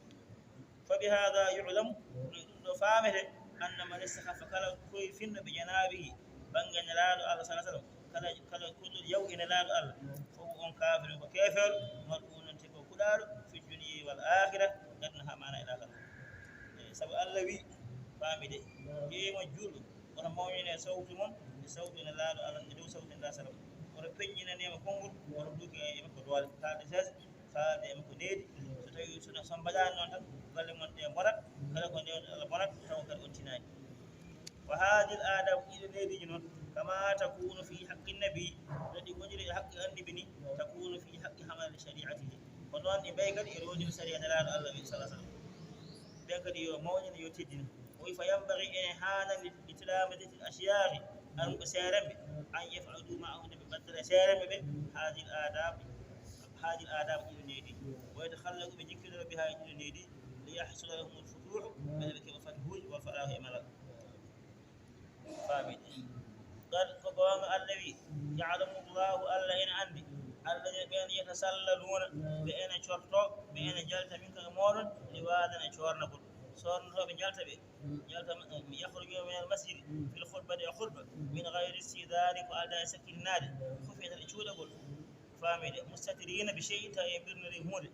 فبهذا يعلم, no ɗum ɗoo faamete, أن من استخف, kala koyfinɗo, بجنابه, bannge Nelaaɗo Allah صلى الله عليه وسلم, kala, kala koyɗo yaw e Nelaaɗo Allah, فهو, on kaafir, ko keefeero, ملعون, te ko kuɗaaɗo, في الدنيا والآخرة, aduna haa, maanaa, e laakara. Eey, sabu Allah wi'i, faamii de, ee mo juulɗo, hoto mawnine sawtu mon e sawtu Nelaaɗo Allah, e dow sawtu Nelaaɗo صلى الله عليه وسلم. Hoto peññinane mo konngol, hoto duuke e makko doole, haalde seesa, faalde e makko needi. So tawii suna, so mbaɗaani noon tan, golle mon ɗe mborat, kala ko ndewɗon Allah bonat, tawa kadi on tinaani. وهذه الآداب, ɗiɗo neediiji noon, كما تكون في حق النبي, no ɗi ngoniri e haqqe Annabi ni, تكون في حق حملة شريعته, ko noon ɗi mbayi kadi e roondiiɓe sariya Nelaaɗo Allah صلى الله عليه وسلم. Ɓeen kadi yo mawnin, yo teddin. O wi'i, فينبغي, ene haanani, لتلامذة الأشياخ, An ko seeremɓe, an yaf'alu ma'ahum, ɓe mbattira seeremɓe ɓe, hadil adab, hadil adab, ɗiɗo needi. Wa yatakhallaqu, ɓe jikkinora biha, e ɗiɗo needi, li yahsula lahumul futuhu, ɓe ɓe keɓa fatuhuuji, wal falahu, e malal. Faami. Qad, ko goonga, Allah wi, ya'lamu Allahu, Allah ene anndi, alladhina, ɓeen, yatasallaluna, ɓe ene corto, ɓe ene njalta, minkum, e mooɗon, liwadan, e coornagol. Soornotooɓe njalta ɓe, njalta, eh, yakhruju min al masjidi, fil khutbati, e khutba, min ghayri istidhani, ko aldaa e sakkitinaade, khufyatan, e cuuɗagol. Faami de, mustatirina bi shay'in, tawi e ɓirniri huunde.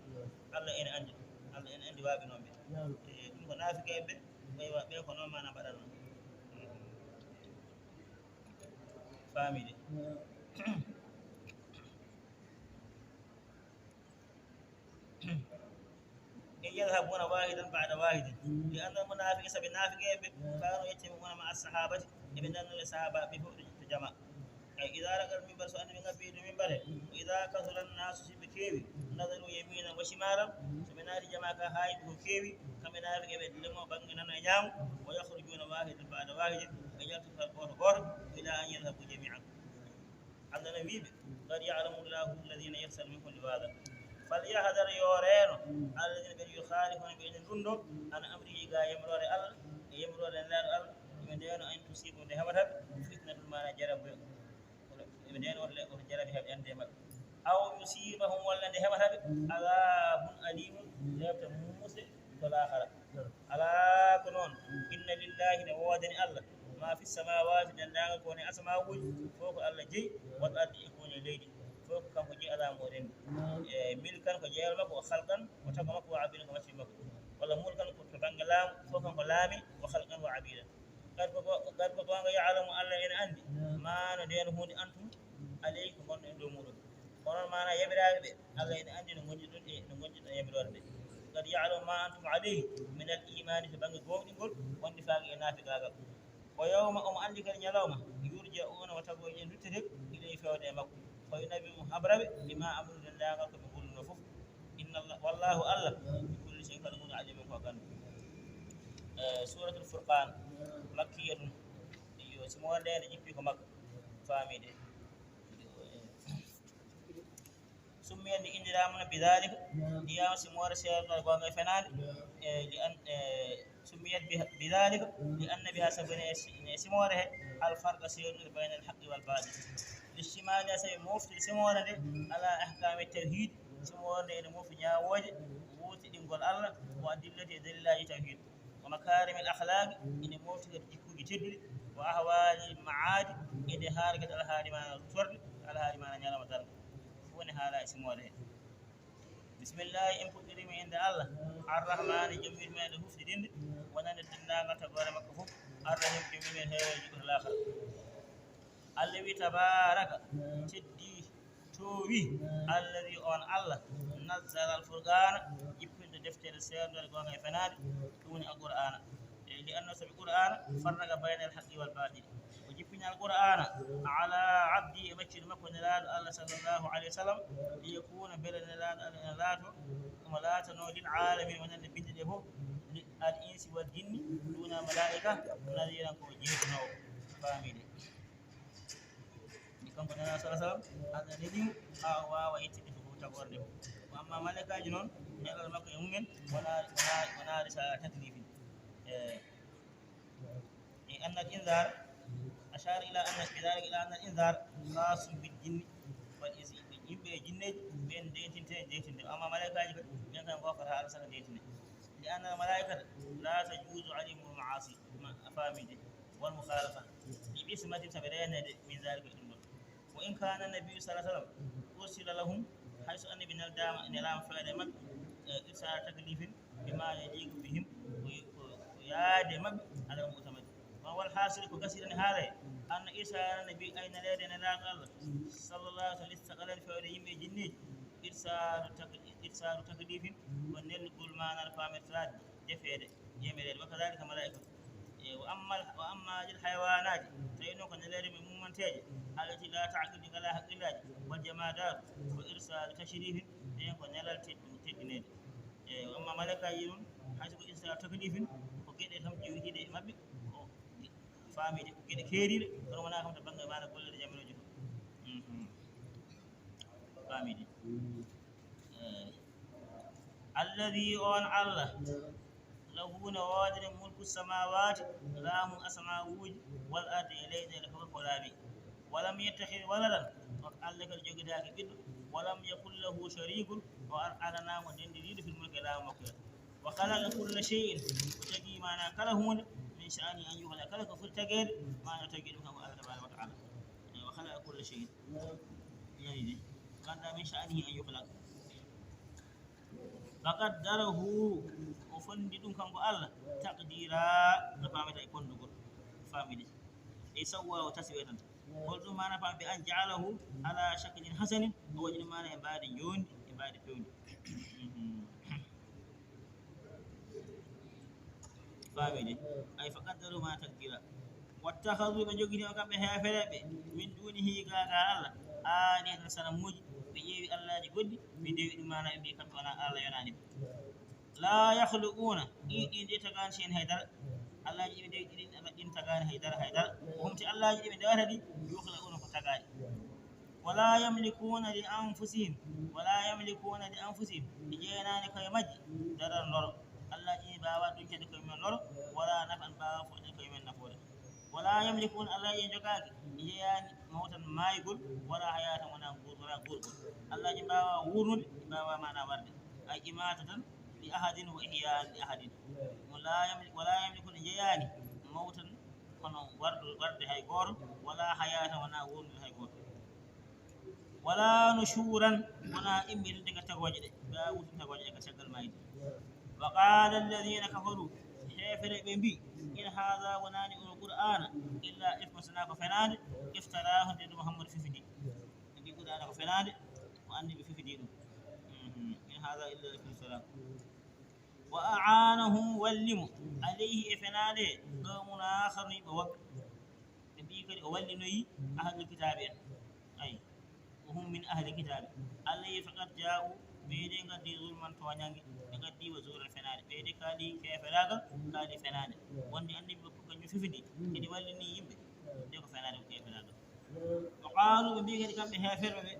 Allah ene anndi, Allah ene anndi waaɓinooɓe. E ɗum ko naafiqeeɓe ɓe, ɓe, ɓe ko noon maana mbaɗatnoo. Faami de. In yadhhabuna wahidan ba'da wahidin. Li anna al munafiqina, sabi naafiqeeɓe, kanu yajtami'una ma'a sahabati, eɓe ndarnoo e sahaabaaɓe fof to jama. Ay, idha raqal mimbar, so annii ɓe ngabbii dow mimbar he. Wa idha kathura an-nasu, so ɓe keewi, nadaru yaminan wa shimalan, so ɓe naati jama ka haa yiɓi ko keewi, kamɓe naafiqeeɓe, lemo bannge nano e ñaamo, wa yakhrujuna wahidan ba'da wahidin, ɓe njaltata gooto gooto, ila an yadhhabu jami'an. Allah no wi'i ɓe, qad ya'lamu Allahu alladhina yatasallaluna minkum liwadan. Falyahdhar, yo reeno, alladhina, ɓe yukhalifuna, ɓe ene ndundo, an amrihi, ga yamroore Allah, e yamroore Nelaaɗo Allah, ɓe ndeeno, an tusibahum, nde heɓata ɓe, fitnatun, maana jarabuya. Ɓe ndeeno, woto le-, woto jarabi heɓ ende maɓɓe. Aw yusibahum, walla nde heɓata ɓe, adhabun alimun, lepte muusɗe to laakhara. Alaa ko noon, inna lillahi, ne woodani Allah, ma fi samawati, denndaangal ko woni asamaaguuji, fof ko Allah jeyi, wal ardi, e ko woni e leydi, fof ko kanko jeyi, alaa mo renndi. E milkan ko jeeyal makko, wa khalqan ko tago makko, wa abidan ko maccuɗi makko. Walla mulkan ko to bannge laamu, fof kanko laami, wa khalqan wa abidan. Gati ko go-, gati ko goonga, ya'lamu, Allah ene anndi, ma no ndeen huunde antum alayhi, ko ngonɗon e dow muuɗum. Onon maana yamiraɓe ɓe, Allah ene anndi no ngonɗon e, no ngonɗon e yamiroore nde. Qad ya'lamu ma antum alayhi min al imani, to bannge goonɗingol, wonde faaki e naafiqaagal. Wa yawma, omo anndi kadi ñalawma, yurja'una, wa tago en duttete, ilayhi, fewde e makko. Fa yunabbi'uhum, habra ɓe, bima amilu, denndaangal ko ɓe ngolluno fof. Inna Allah, wallahu, Allah, bi kulli shay'in, kala huunde, alimun, ko ganndo. Eh, Suratul Furqan, makkiyatun. Iyo, simoore nde ene jippi ko Makka, faamide. Iyo, eh. Summiyat, ndi inniraama no bidaalika, ndi wiyaama simoore seerndoore goonga e fenaande, e li an, e summiyat bi-, bidaalika, li anna biha, sabu ene e si-, ene e simoore he, al farqa, seerndude, bayna al haqqi wal baatil. Li ishtimaaliha, sabi moftude simoore nde, ala ahkaami tawhiid, simoore nde ene mofti ñaawooje, wuurtinɗingol Allah, wa adillati, e dalilaaji tawhiid. Wa makaarimil akhlaaqi, ene mofti kadi jikkuuji tedduɗi, wa ahwaalil ma'aadi, ene haala kadi alhaali maana ruttorde, alhaali maana ñalawma darnga. Fof ene haala e simoore he. Bismillahi, en puɗɗiriima e innde Allah, Arrahmaani, jom yurmeende hufnidinde, wonande denndaangal tagoore makko fof, Arrahim, jom yurmeende heeweejo jikkude laakhara. Allah wi, tabaaraka, teddi, toowi, alladi, on Allah, nazzala al-furqaana, jippinɗo deftere seerndoore goonga e fenaande, ɗum woni Alqur'aana. E li anna, sabi Qur'aana, farraqa bayna al-haqqi wal baatil. O jippini Alqur'aana ala abdi, e maccuɗo makko Nelaaɗo Allah sallallahu alayhi wa sallam, li yakuuna, mbele Nelaaɗo Allah ene laato, omo laatano lil aalamiin, wonande binde ɗe fof, li al insi wal jinni, duna malaa'ika, nadiiran, ko jeetinoowo, faamide. Kanko Nelaaɗo sallallahu alayhi wa sallam, Allah neli mo haa o waawa yettinde ko fof tagoore nde fof. Ko amma malaykaaji noon, nelal makko e mumen wonaa, wonaa, wonaa risala taklifin. E, e anna al inzar, ashara ila anna, bidalika ila anna al inzar khasun bil jinni wal insi. Yimɓe e jinneeji, ɓeen ndentinte, ndentinde. Amma malaykaaji kadi, ɓeen kan ngoofata haa Allah saka ndentine. Li anna al malaikata la tajuzu alayhim al maasi, ma, a faamide, wal mukhalafa, li ismati, sabi reeneede, min zalika, e ɗum ɗon. Wa in kana nabiyyu sallallahu alayhi wa sallam ursila lahum, hay so annabi neldaama, nelaama fewde e maɓɓe, e irsala taklifin, bima yaliqu bihim, ko, ko, ko yaade e maɓɓe, ala al mu'tamadi. Kono wal hasil, ko gasirani haala he, anna irsala nabi, ay neleede nelaaɗo Allah, sallallahu alayhi wa sallam, listaqalani, fewde yimɓe e jinneeji, irsalu tak-, irsalu taklifin, ko nelgol maanaal faamirtaade, jefeede, yamireede, wa kadhalika malaa'ika. E, wa amma, wa amma lil haywaanaati, tawi noon ko neleede mum mummanteeje, allati la ta'qilu, ɗi ngalaa haqqillaaji, wal jamaadaat, ko irsalu tashrifin, ɗeen ko nelal teddu-, teddineede. E, wa amma malaa'ikaaji noon, hay so ko irsalu taklifin, ko geɗe tan jeewiɗe e maɓɓe, ko Faamide ko geɗe keeriiɗe, kono wonaa kam to bannge maana golleeji jamirooje ɗum. Mhm. Faamide. Eh, alladhi, on Allah, lahu ne woodani mulku samaawaati, laamu asamaawuuji, wal ardi, e leyɗeele fof ko laabi. Walam yattakhidh waladan, on Allah kadi jogidaaki ɓiɗɗo, walam yakun lahu sharikun, o ar-, alanaama denndiriiɗo fil mulki, laamu makko. Wa khalaqa kulla shay'in, o tagi maana kala huunde, min sha'nihi an yukhla, kala ko foti tageede, maana o tagi ɗum kanko Allah tabaaraka wa ta'ala. Eh, wa khalaqa kulla shay'in. Nani de. Kanda min sha'nihi an yukhla. Fa qaddarahu, o fondi ɗum kanko Allah, taqdira, no faamata e fondugol, faamide. E sawwa o taswi tan. Hol ɗum maana faam bi an ja'alahu ala shaklin hasanin, o waɗi ɗum maana e mbaadi njoondi, e mbaadi peewndi. Faamide. Ay fa qaddarahu ma taqdira. Wattakhadhu, ɓe jogini o kamɓe heefereɓe, min dunihi, gaaga Allah, alihatan, sanamuuji, ɓe ƴeewi Allaaji goɗɗi, ɓe ndewi ɗum maana ɓe mbi kamɓe wona Allah, yonaani ɓe. La yakhluquna, ɗi, ɗi, ɗi tagaani shay'an haydara. Allaaji ɗi ɓe ndewi ɗin, ɗin tagaani haydara, haydara. Ko homti Allaaji ɗi ɓe ndewata ɗi, yukhlaquna ko tagaani. Wala yamlikuna li anfusihim, wala yamlikuna li anfusihim, ɓe jeyanaani koye majji darar loro. Allaaji ɗi mbaawa duncande koye mumen loro, wala naf'an, mbaawa foɗde koye mumen nafoore. Wala yamlikuna, Allaaji ɗi jogaaki, ɓe jeyaani mawtan maayugol, wala hayatan, wona guur-, wona guurgol. Allaaji ɗi mbaawa wuurnude, ɗi mbaawa maana warde. Ay imatatan li ahadin wa ihyaan li ahadin. Mo la yamli-, wala yamlikuna, jeyaani mawtan, kono wardu-, warde hay gooto, wala hayatan, wona wuurnude hay gooto. Wala nushuran, wona imminde daga tagooje ɗe, ɓe wurtin tagooje ɗe ka caggal mayde. Wa qala alladhina kafaru, heefere ɓe mbi, in hadha, wonaani o Qur'ana, illa ifkun, sona ko fenaande, iftarahu, nde Muhammad fifidi. Ɓe mbi Qur'ana ko fenaande, ko annabi fifidi ɗum. Mhm. In hadha illa ifkun iftarahu. Wa a'anahum, walli mo, alayhi, e fenaande he, qawmun akharun, yimɓe woɓɓe. Ɓe mbi kadi o wallinoyi ahlul kitaabi en. Ay, wa hum min ahli kitaabi. Allah yi faqad ja'u, ɓe de ngaddi zulman, tooñange, ɓe ngaddi wa zuuran, fenaande. Ɓe de kaali keeferaagal, kaali fenaande. Wonde annabi makko kañum fifidi, kadi wallini yimɓe. De ko fenaande, ko keeferaagal. Wa qalu, ɓe mbi kadi kamɓe heeferɓe ɓe,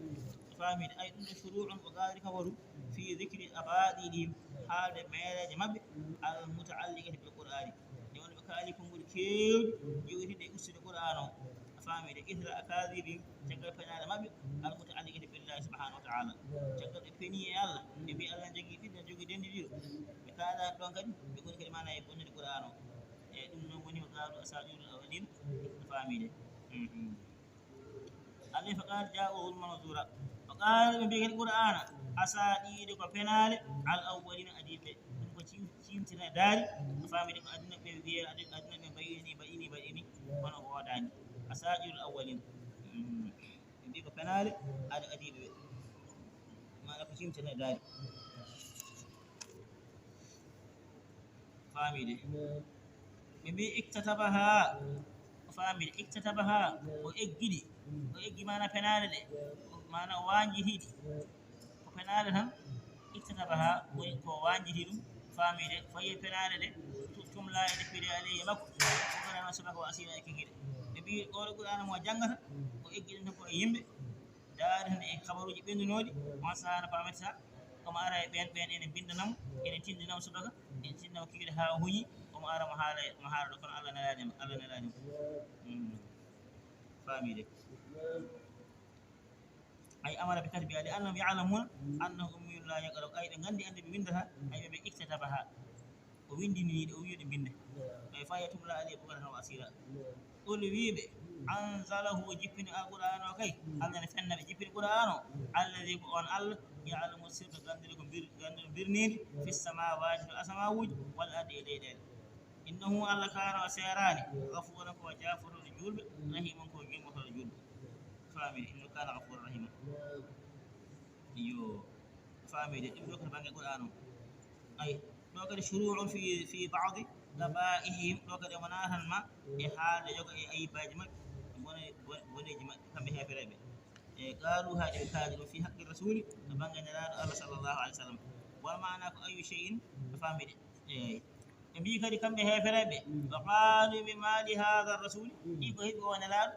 faamide, ay ɗum ɗo shuru'un, ko gaari kabaru, fi dhikri abadilihim, haalde meereeje maɓɓe, al muta'alliqati bil Qur'ani. Nde wonde ɓe kaali konnguɗi keewɗi jogitiiɗi e ustude Qur'an o, a faamide, ithra akadhibihim, caggal penaale maɓɓe, al muta'alliqati billahi subhanahu wa ta'ala. Caggal ɓe peni e Allah, ɓe mbi Allah jogii ɓiɗɗo, jogii denndi ɗiɗo. Ɓe kaalaani ɗon kadi, ɓe ngoni kadi maana e bonnude Qur'an o. E ɗum noon woni ko gaari asatirul awwalin, a faamide. Mhm. Alay faqad ja'u zulman wa zura. Wa qalu, ɓe mbi kadi Qur'ana, asaɗiiɗi ko penaale, al awwalina, adiiɓe. Ɗum ko cim-, cimtina daari, ko faamide ko aduna ɓe wiye, adi-, aduna ɓe mbaɗini, mbaɗini, mbaɗini, kono ko woodaani. Asaɗiiɗul awwalin. Mm. Ɓe mbi ko penaale, adi adiiɓe ɓe. Maana ko cimtina daari. Faamide. Ɓe mbi, iktatabaha. O faamide, iktatabaha. O eggi ɗi. O eggi maana penaale ɗe. Maana o waanjiti ɗi. Ko penaale tan. Iktatabaha, woni ko waanjiti ɗum. Faamide, faye penaale ɗe. Tu-, tumla e ɗe pide alayhi makko. Bukratan wa asila e kikiɗe. Ɓe mbi, oɗo Qur'aana mo janngata, o eggi ɗum tan ko e yimɓe. Daari hannde e kabaruuji ɓennunooɗi, on sahaa no paamirta, omo ara e ɓeen, ɓeen ene mbinndanamo, ene tinndinamo subaka, ene tinndinamo kikiiɗe haa o huñi, omo ara mo haala, mo haala ɗo, kono Allah nelaani mo, Allah nelaani mo. Mm. Faamii de. Ay amara bi katbiha, li annahum ya'lamuna annahu ummiyun la yaqra'u. Ay ɓe nganndi annabi winndataa, ay ɓe mbi iktatabaha. O winndini ɗe, o wi'i ɗe mbinnde. Ɓay fa yatumla alayhi bukratan wa asila. Qul wi'ɓe, anzalahu, jippini Alqur'aan o kay. Allah ne fenna ɓe, jippini Qur'aan o. Alladhi, ko on Allah, ya'lamu sirra, ganndiri ko bir-, ganndiri birniindi, fi samawati, to asamawuuji, wal ardi, e leyɗeele. Innahu, Allah, kana, o seeraani, ghafuran, ko jaafotoɗo juulɓe, rahiman, ko jurmotoɗo juulɓe. Faami, innahu kana ghafuran rahima. Iyo, faamii de, ɗum ɗo ko to bannge Qur'aan o. Ay, ɗo kadi shuru'un fi, fi ba'di qaba'ihim, ɗo kadi omo naatan ma e haalde yoga e ayibbaaji maɓɓe, bone-, bone-, boneeji maɓɓe, kamɓe heefereeɓe. E qaalu, haa ɓe kaali ɗum fi haqqi rasuuli, to bannge Nelaaɗo Allah sallallahu alaihi wa sallam. Wal maana ko ayyu shay'in, faamii de. Eey. Ɓe mbii kadi kamɓe heefereeɓe, wa qaalu, ɓe mbii, maa li haadha rasuli, ɗi ko heɓi o nelaaɗo,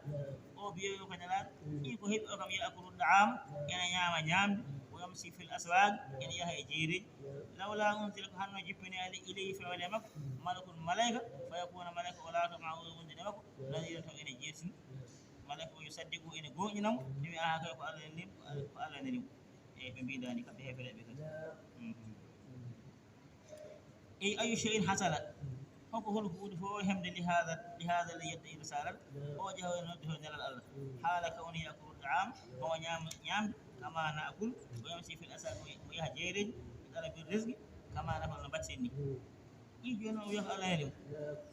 o biyoyo ko nelaaɗo, ɗi ko heɓi o kam, yaakulu ɗaama, ene ñaama ñaamde, wa yamsi fil aswaaq, ene yaha e jeereeji. Lawlaa unzila, ko hanno jippinee, alay-, ilayhi, fewde e makko, malakun, malayka, fa yakuuna, malayka o laatoo, ma'ahu, wondude e makko, naziran, taw ene jeertini. Malayka o yusaddiqu, ene gooŋɗina mo, ɓe mbii, aha, kay ko Allah neli mo, ko Allah neli mo. Eyi, ɓe mbiidaani kamɓe heefereeɓe kadi. Mhm. Ey, ayyu shay'in hasala? Hoko hol huunde fof hemde li haada, li haada alladhi yadda'i risalata? O jaawo e nodde hoy nelal Allah. Haala kawni ya'kulu ta'am, o ñaama ñaamde, kama na'kul, o yamshi fil aswaq, o yaha jeereeji, talabi rizqi, kama naf'alu, no mbaɗten ni. Ɗi jooni o wiya ko Allah neli mo.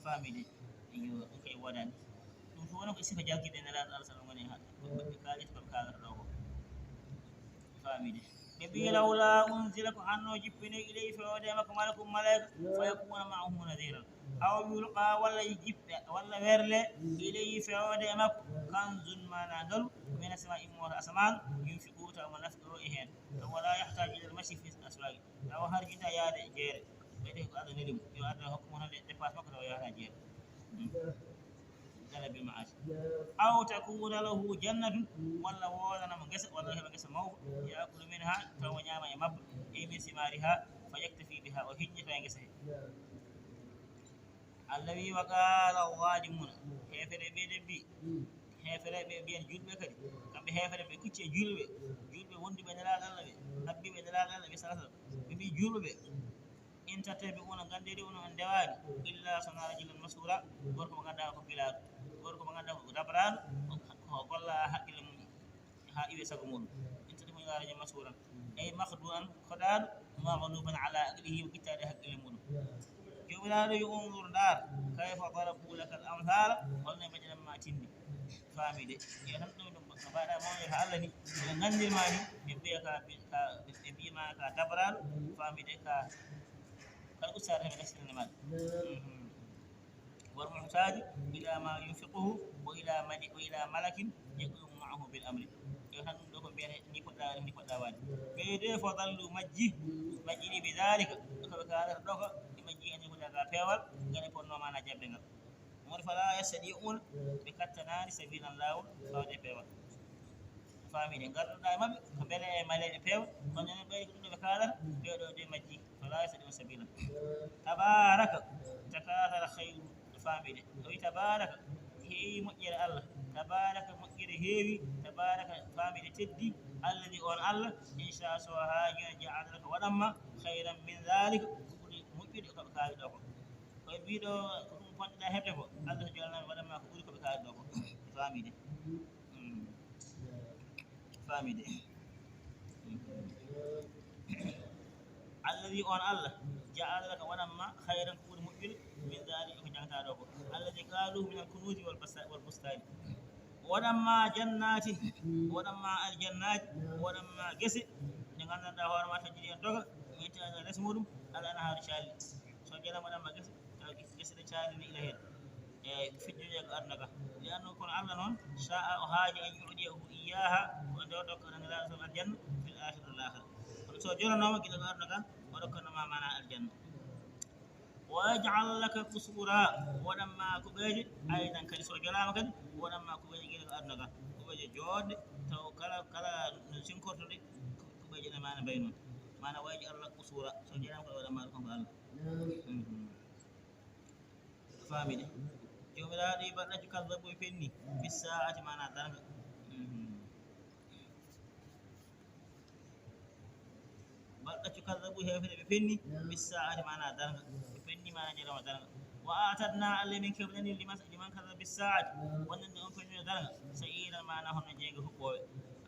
Faamide. Iyo, ɗum kay woodani. Ɗum fof wona ko sifa jalkiɓe nelaaɗo Allah sallam woni ha. Ko ɓe kaalata, ko ɓe kaalata ɗo ko. Faamide. Ɓe mbii, lawla unzila, ko hanno jippinee, ilayhi, fewde e makko, malakun, malayka, fa yakuna ma'ahu nadhiran. Aw yulqa, walla jippe, walla werle, ilayhi, fewde e makko, kanzun, maana ngalu, mina samaa'i, immooto asamaan, yunfiqu, taw mo naftoro e heen. Taw wala yahtaaju ilal mashi fil aswaaqi. Taw harjinta yaade e jeere. Ɓeyde ko Allah neli mo. Yo Allah hokku mo tan dépasse makko, taw yahata jeere. Mm. Talabil ma'ash. Aw takuna lahu jannatun, walla woodana mo ngesa, walla heɓa ngesa mawka, ya'kulu minha, taw o ñaama e mabba, ey min simariha, fa yaktafi biha, o hiññito e ngesa he. Allah wi, wa qala zalimuna, heefereɓe ɓe mbi, heefereɓe mbiyen julɓe kadi, kamɓe heefereɓe kucci e julɓe, julɓe wonduɓe nelaaɗo Allah ɓe, habbiɓe nelaaɗo Allah ɓe, sallallahu alaihi wasallam, ɓe mbi julɓe ɓe, in tattabi'una, gandiri onon on ndewaani, illa sona rajulan masura, gorko mo ganduɗa ko gilaaɗo, gorko mo ganduɗa ko dabraɗo, ko golla hakkille mum ha iwe sago muɗum. In tattabi'una illa rajulan masura, ay makhdu'an, koɗaɗo, maghluban ala aqlihi, mo ittaade hakkille muɗum. Joomiraaɗo yo unzur, ndaar, kayfa darabu laka al amthala, holno ɓe mbaɗiran ma tindi. Faamide. Yo tan ɗum, ɗum no mbaɗa mawɓe ka Allah ni, ɓe gandirma ni, ɓe mbiya ka, ka, ɓe mbima ka dabraɗo, faamide ka, kala ustaade ɓe gastirande maɗa. Mhm. Wal muhtaju ila ma yunfiquhu wa ila mali-, wa ila malakin yaqumu ma'ahu bil amri. Yo tan ɗum ɗo ko mbiyata ni poɗɗa waɗde, ni poɗɗa waɗde. Ɓe de fo dallu majji, majji ni bi dalika, ko ɓe kaalata ɗo ko, ɓe majji en ko daga peewal, ngani ponno mana jabbe ngal. Woni fala yastati'una, ɓe kattanaani sabilan laawol fawde e peewal. Faamide, ngarduɗa e maɓɓe ko mbele e maleeɓe peewal, kono enen ɓeyde ko ɗum ɗo ɓe kaalata, ɓeeɗo de majji, fala yastati'una sabila. Tabaraka, takathara khayru, faamide. O wi tabaraka, heewi moƴƴere Allah. Tabaraka, moƴƴere heewi. Tabaraka, faamide teddi. Alladi, on Allah, in sha, so haajino, ja'ala laka, waɗan ma, khayran min dhalika, ko ɓuri moƴƴude ko ɓe kaali ɗo ko. Koye mbiɗo ko ɗum ponɗiɗa heɓde ko, Allah so jolnama waɗan ma ko ɓuri ko ɓe kaali ɗo ko. Faamide. Mm. Faamide. Mm. Alladi, on Allah, ja'ala laka, waɗan ma, khayran, ko ɓuri moƴƴude, min dhalika, ko jangata ɗo ko. Alladi qalu min al kunuzi wal basta-, wal bustani. Waɗan ma jannati, waɗan ma aljannati, waɗan ma gese, ɗe gandanɗa hoore ma tajiri en doga, min tana les muɗum, al anharu calli. So jara waɗan ma gese, taw gese ɗe calini ila hen. E fijjude ko aduna ka. Li annahu, kono Allah noon, sha'a, o haaji an yu'diyahu iyyaha, ko nder o dokkana Nelaaɗo sallam aljanna, fil akhirati, al akhirah. Kono so joranoma gila ko aduna ka, o dokkana ma mana aljanna. Wa yaj'al laka qusura, waɗan ma kuɓeeje, aydan kadi so jolaama kadi, waɗan ma kuɓeeje gila ko aduna ka. Kuɓeeje joɗɗe, taw kala, kala no sinkortoɗe, kuɓeeje ɗe mana mbayi noon. Mana wa yaj'al laka qusura, so jolaama kadi waɗan ma ɗum ko Allah. Mhm. Faamide. Joomiraaɗo wi bal qad kazzabu, ɓe penni, bis saa'ati, mana darnga. Mhm. Bal qad kazzabu, heefere ɓe penni, bis saa'ati, mana darnga. Ɓe penni, mana ñalawma darnga. Wa a'tadna, Allah min keɓnani, liman, liman kazzaba bis saa'ati, wonande on pennuɗo darnga, sa'iran, mana hono jeynge huɓɓoowe.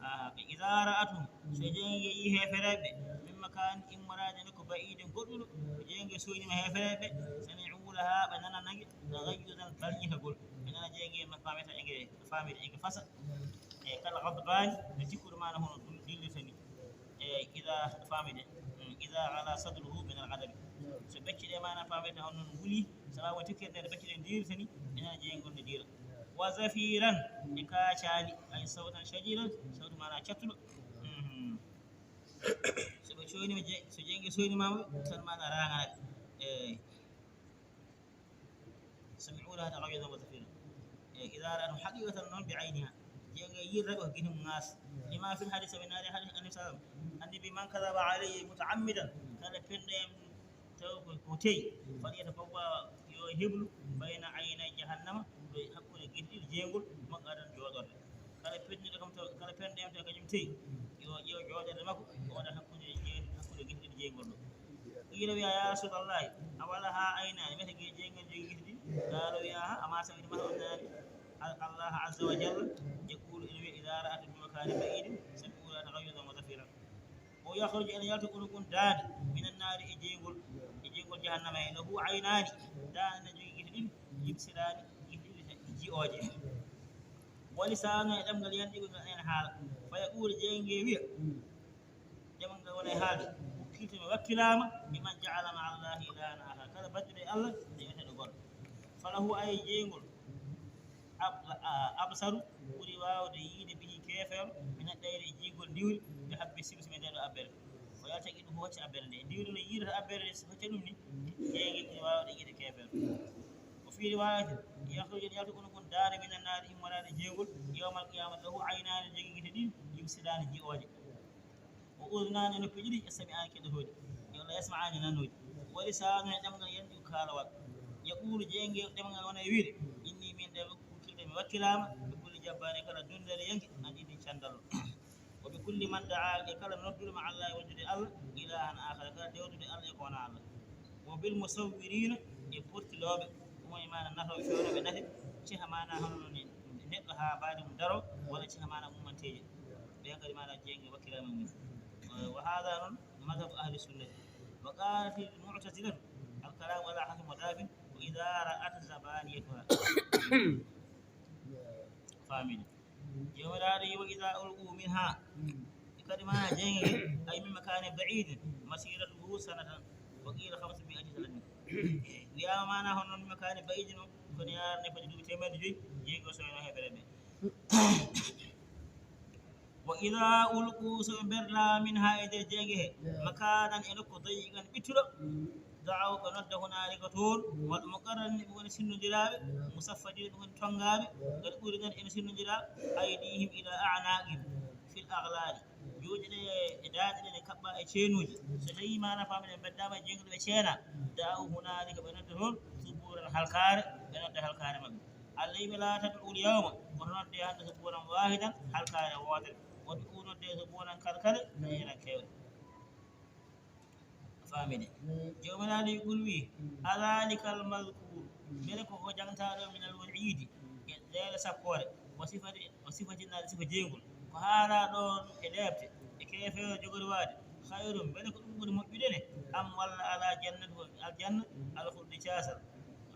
Aha, ɓe iza ra'atuhum, so jeynge yi heefereɓe, min makanin, immoraade nokku, ba'idin, goɗɗuɗo, so jeynge soynima heefereɓe, sami'u laha, ɓe nana nange, taghayyuzan, balñitagol. Ɓe nana jeynge makko, ɓe faamita enge, faamita enge fasa. E kal ghadbani, ɓe cikkude mana hono dul-, dillirta ni. E iza, faamide, mm, iza ala sadruhu min al ghadabi. So becce ɗe mana faamita hono wuli, sababu tikkere nde becce ɗe dirirta ni, ɓe nana jeynge ngol ne dira. Wa zafiran, e kaacaali, ay sawtan shadidan, sawtu mana cattuɗo. Mhm. So ɓe coynima je-, so jeynge soynimama, tan mana raŋanaɓe. Eey. تغيظا وزفيرا. إيه، إذا رأته حقيقة نون بعينها. Jeenge yiirde ko gite mum ŋaas. لما في الحديث من هذا الحديث النبي صلى الله عليه وسلم. Annabi, من كذب علي متعمدا. Kala fenɗo e am taw ko, ko teyi. فليتبوأ, yo heblu, بين عيني جهنم, ko hakkunde gite ɗiɗi jeygol, مقعده, jooɗorde. Kala fenɗuɗo kam taw, kala fenɗo e am taw kañum teyi, yo ƴeew jooɗorde makko, o waɗa hakkunde jey-, hakkunde gite ɗiɗi jeygol ɗo. قيل, wiya, يا رسول الله، أولها عينان, mbete ge-, jeygol jogii gite ɗiɗi? قال, wiya, ها, أما سمعت, ma a anndaani, الله عز وجل يقول, ene wiya, إذا رأته من مكان بعيد سمعوا لها تغيظا وزفيرا. ويخرج, ene yalta, عنق, daande, من النار, e jeygol, e jeygol jahannama he, له عينان, daande ne jogii gite ɗiɗi, يبصران, gite ɗiɗi ji'ooje. ولسان, e ɗemngal yanɗi ngal ene haala. فيقول, jeynge wiya, ɗemngal ngal wona e haalde, وكلت, mi wakkilaama, بمن جعل مع الله إلها آخر, kala badduɗo e Allah, ne wiyete ɗo goɗɗo. فله, ay, jeygol, أب-, a-, أبصر, ɓuri waawde yiide, به, keefeero, من الطير, e jiigol ndiwri, بحب الشمس, e ndee ɗo abbere. ويلتقطه, hocca abbere nde. Ndiwri no yiidata abbere nde, so hocca ɗum ni, jeynge ɓuri waawde yiide keefeero. وفي رواية, يخرج, ene yalta, عنق, daande, من النار, immoraade jeygol, يوم القيامة, له عينان, jogii gite ɗiɗi, يبصران, ji'ooje. وأذنان, noppi ɗiɗi, يستمعان, keɗotooɗi. Yo Allah, يسمعان, nanooji. ولسان, e ɗemngal yanɗi kaalawal. يقول, jeynge ɗemngal wona e wiide, إني, min de, وكلت, mi wakkilaama, بكل جبار, kala dunndere yanke, عنيد, canndallo. وبكل من دعا, e kala nodduɗo مع الله, wondude Allah, إلها آخر, kala dewdude Allah e ko wonaa Allah. وبالمصورين, e portilooɓe, ɗum woni maana natooɓe, fewnooɓe nate, ceha maana hono no ni neɗɗo haa mbaadi mum daroo, walla ceha maana mummanteeje. Ɓeen kadi maana jeynge wakkilaama mum. وهذا, noon, مذهب أهل السنة. وقالت المعتزلة الكلام على حذف مضاف وإذا رأت زبانيتها. Faamii. Joomiraaɗo wi, وإذا ألقوا منها. E kadi maana jeynge, أي من مكان بعيد مسيرته سنة وقيل خمسمائة سنة. Wiyaama maana hono من مكان بعيد noon, kono yaarne foti duuɓi teemeɗɗe joyi, jeynge o soyno heɓere ɓe. وإذا ألقوا, so ɓe berlaa, منها, e nder jeynge he, مكانا, e nokku, ضيقا, ɓittuɗo, دعوا, ɓe nodda, هنالك, toon, والمقرنين, ɓe woni sinndondiraaɓe, مصفدين, ɓe woni tonngaaɓe, قد أخذت, ene sinndondiraa, أيديهم إلى أعناقهم في الأغلال, juuɗe ɗe e daaɗe ɗe ne kaɓɓaa e ceenuuji. So tawii maana faamɗen ɓe mbeddaama e jeynge ɗo ɓe ceenaa, دعوا هنالك, ɓe nodda toon, ثبورا, halkaare, ɓe nodda halkaare maɓɓe. Allah wi, لا تدعوا اليوم, woto nodde hannde, ثبورا واحدا, halkaare wootere. وادعوا, nodde, ثبورا, kala kala, كثيرا, keewɗe. Faamii de. Joomiraaɗo wi, قل, wi, أذلك المذكور, mbele ko ko jangtaa ɗo من الوعيد, e leele sappoore, وصفة, وصفة النار, sifa jeygol, ko haalaa ɗoon e leepte, e keefeero jogori waade, خير, mbele ko ɗum ɓuri moƴƴude ne, أم, walla, الجنة, aljanna, الخلد, caasal,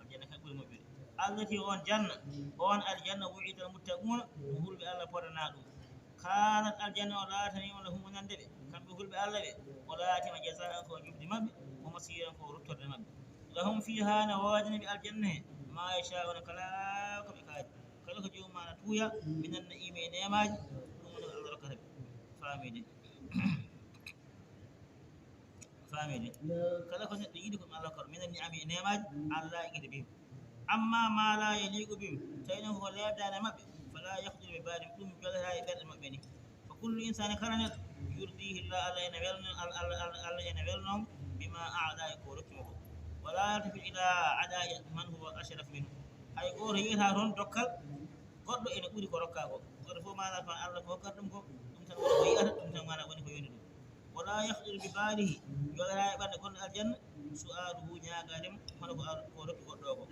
aljanna kay ɓuri moƴƴude, التي, oon janna, oon aljanna, وعد المتقون, ɗum hulɓe Allah podanaa ɗum. كانت, aljanna o laataniima, لهم, wonande ɓe, kamɓe hulɓe Allah ɓe, o laatiima, جزاء, ko jubdi maɓɓe, ومصيرا, ko ruttorde maɓɓe. لهم فيها, ne woodani ɓe aljanna he, ما يشاءون, kala ko ɓe kaari, kala ko joomum maa na tuuya, من النعيم, e neemaaji, ɗum woni ko Allah rokkata ɓe. Faamii de. Faamii de. Kala ko neɗɗo yiɗi ko ɗum Allah hokkata, من النعم, e neemaaji, على العباد به. أما ما لا يليق بهم, tawi noon ko leeldaani e maɓɓe, فلا يخطر ببالهم, ɗum jolataa e ɓerɗe maɓɓe ni. فكل إنسان, kala neɗɗo, يرضيه الله, Allah ene welno, Allah, Allah, Allah, Allah ene welno mo, بما أعطاه, e ko rokki mo ko. ولا يلتفت إلى عطاء من هو أشرف منه. Hay gooto yiyataa toon dokkal goɗɗo ene ɓuri ko rokkaa ko. Gooto fof maanaa ko Allah ko hokkata ɗum ko, ɗum tan woni ko yiyata, ɗum tan maanaa woni ko yoni ɗum. ولا يخطر بباله, jolataa e ɓernde gonɗo aljanna, سؤاله, ñaagaade mo, hono ko ar-, ko rokki goɗɗo o ko. Mhm.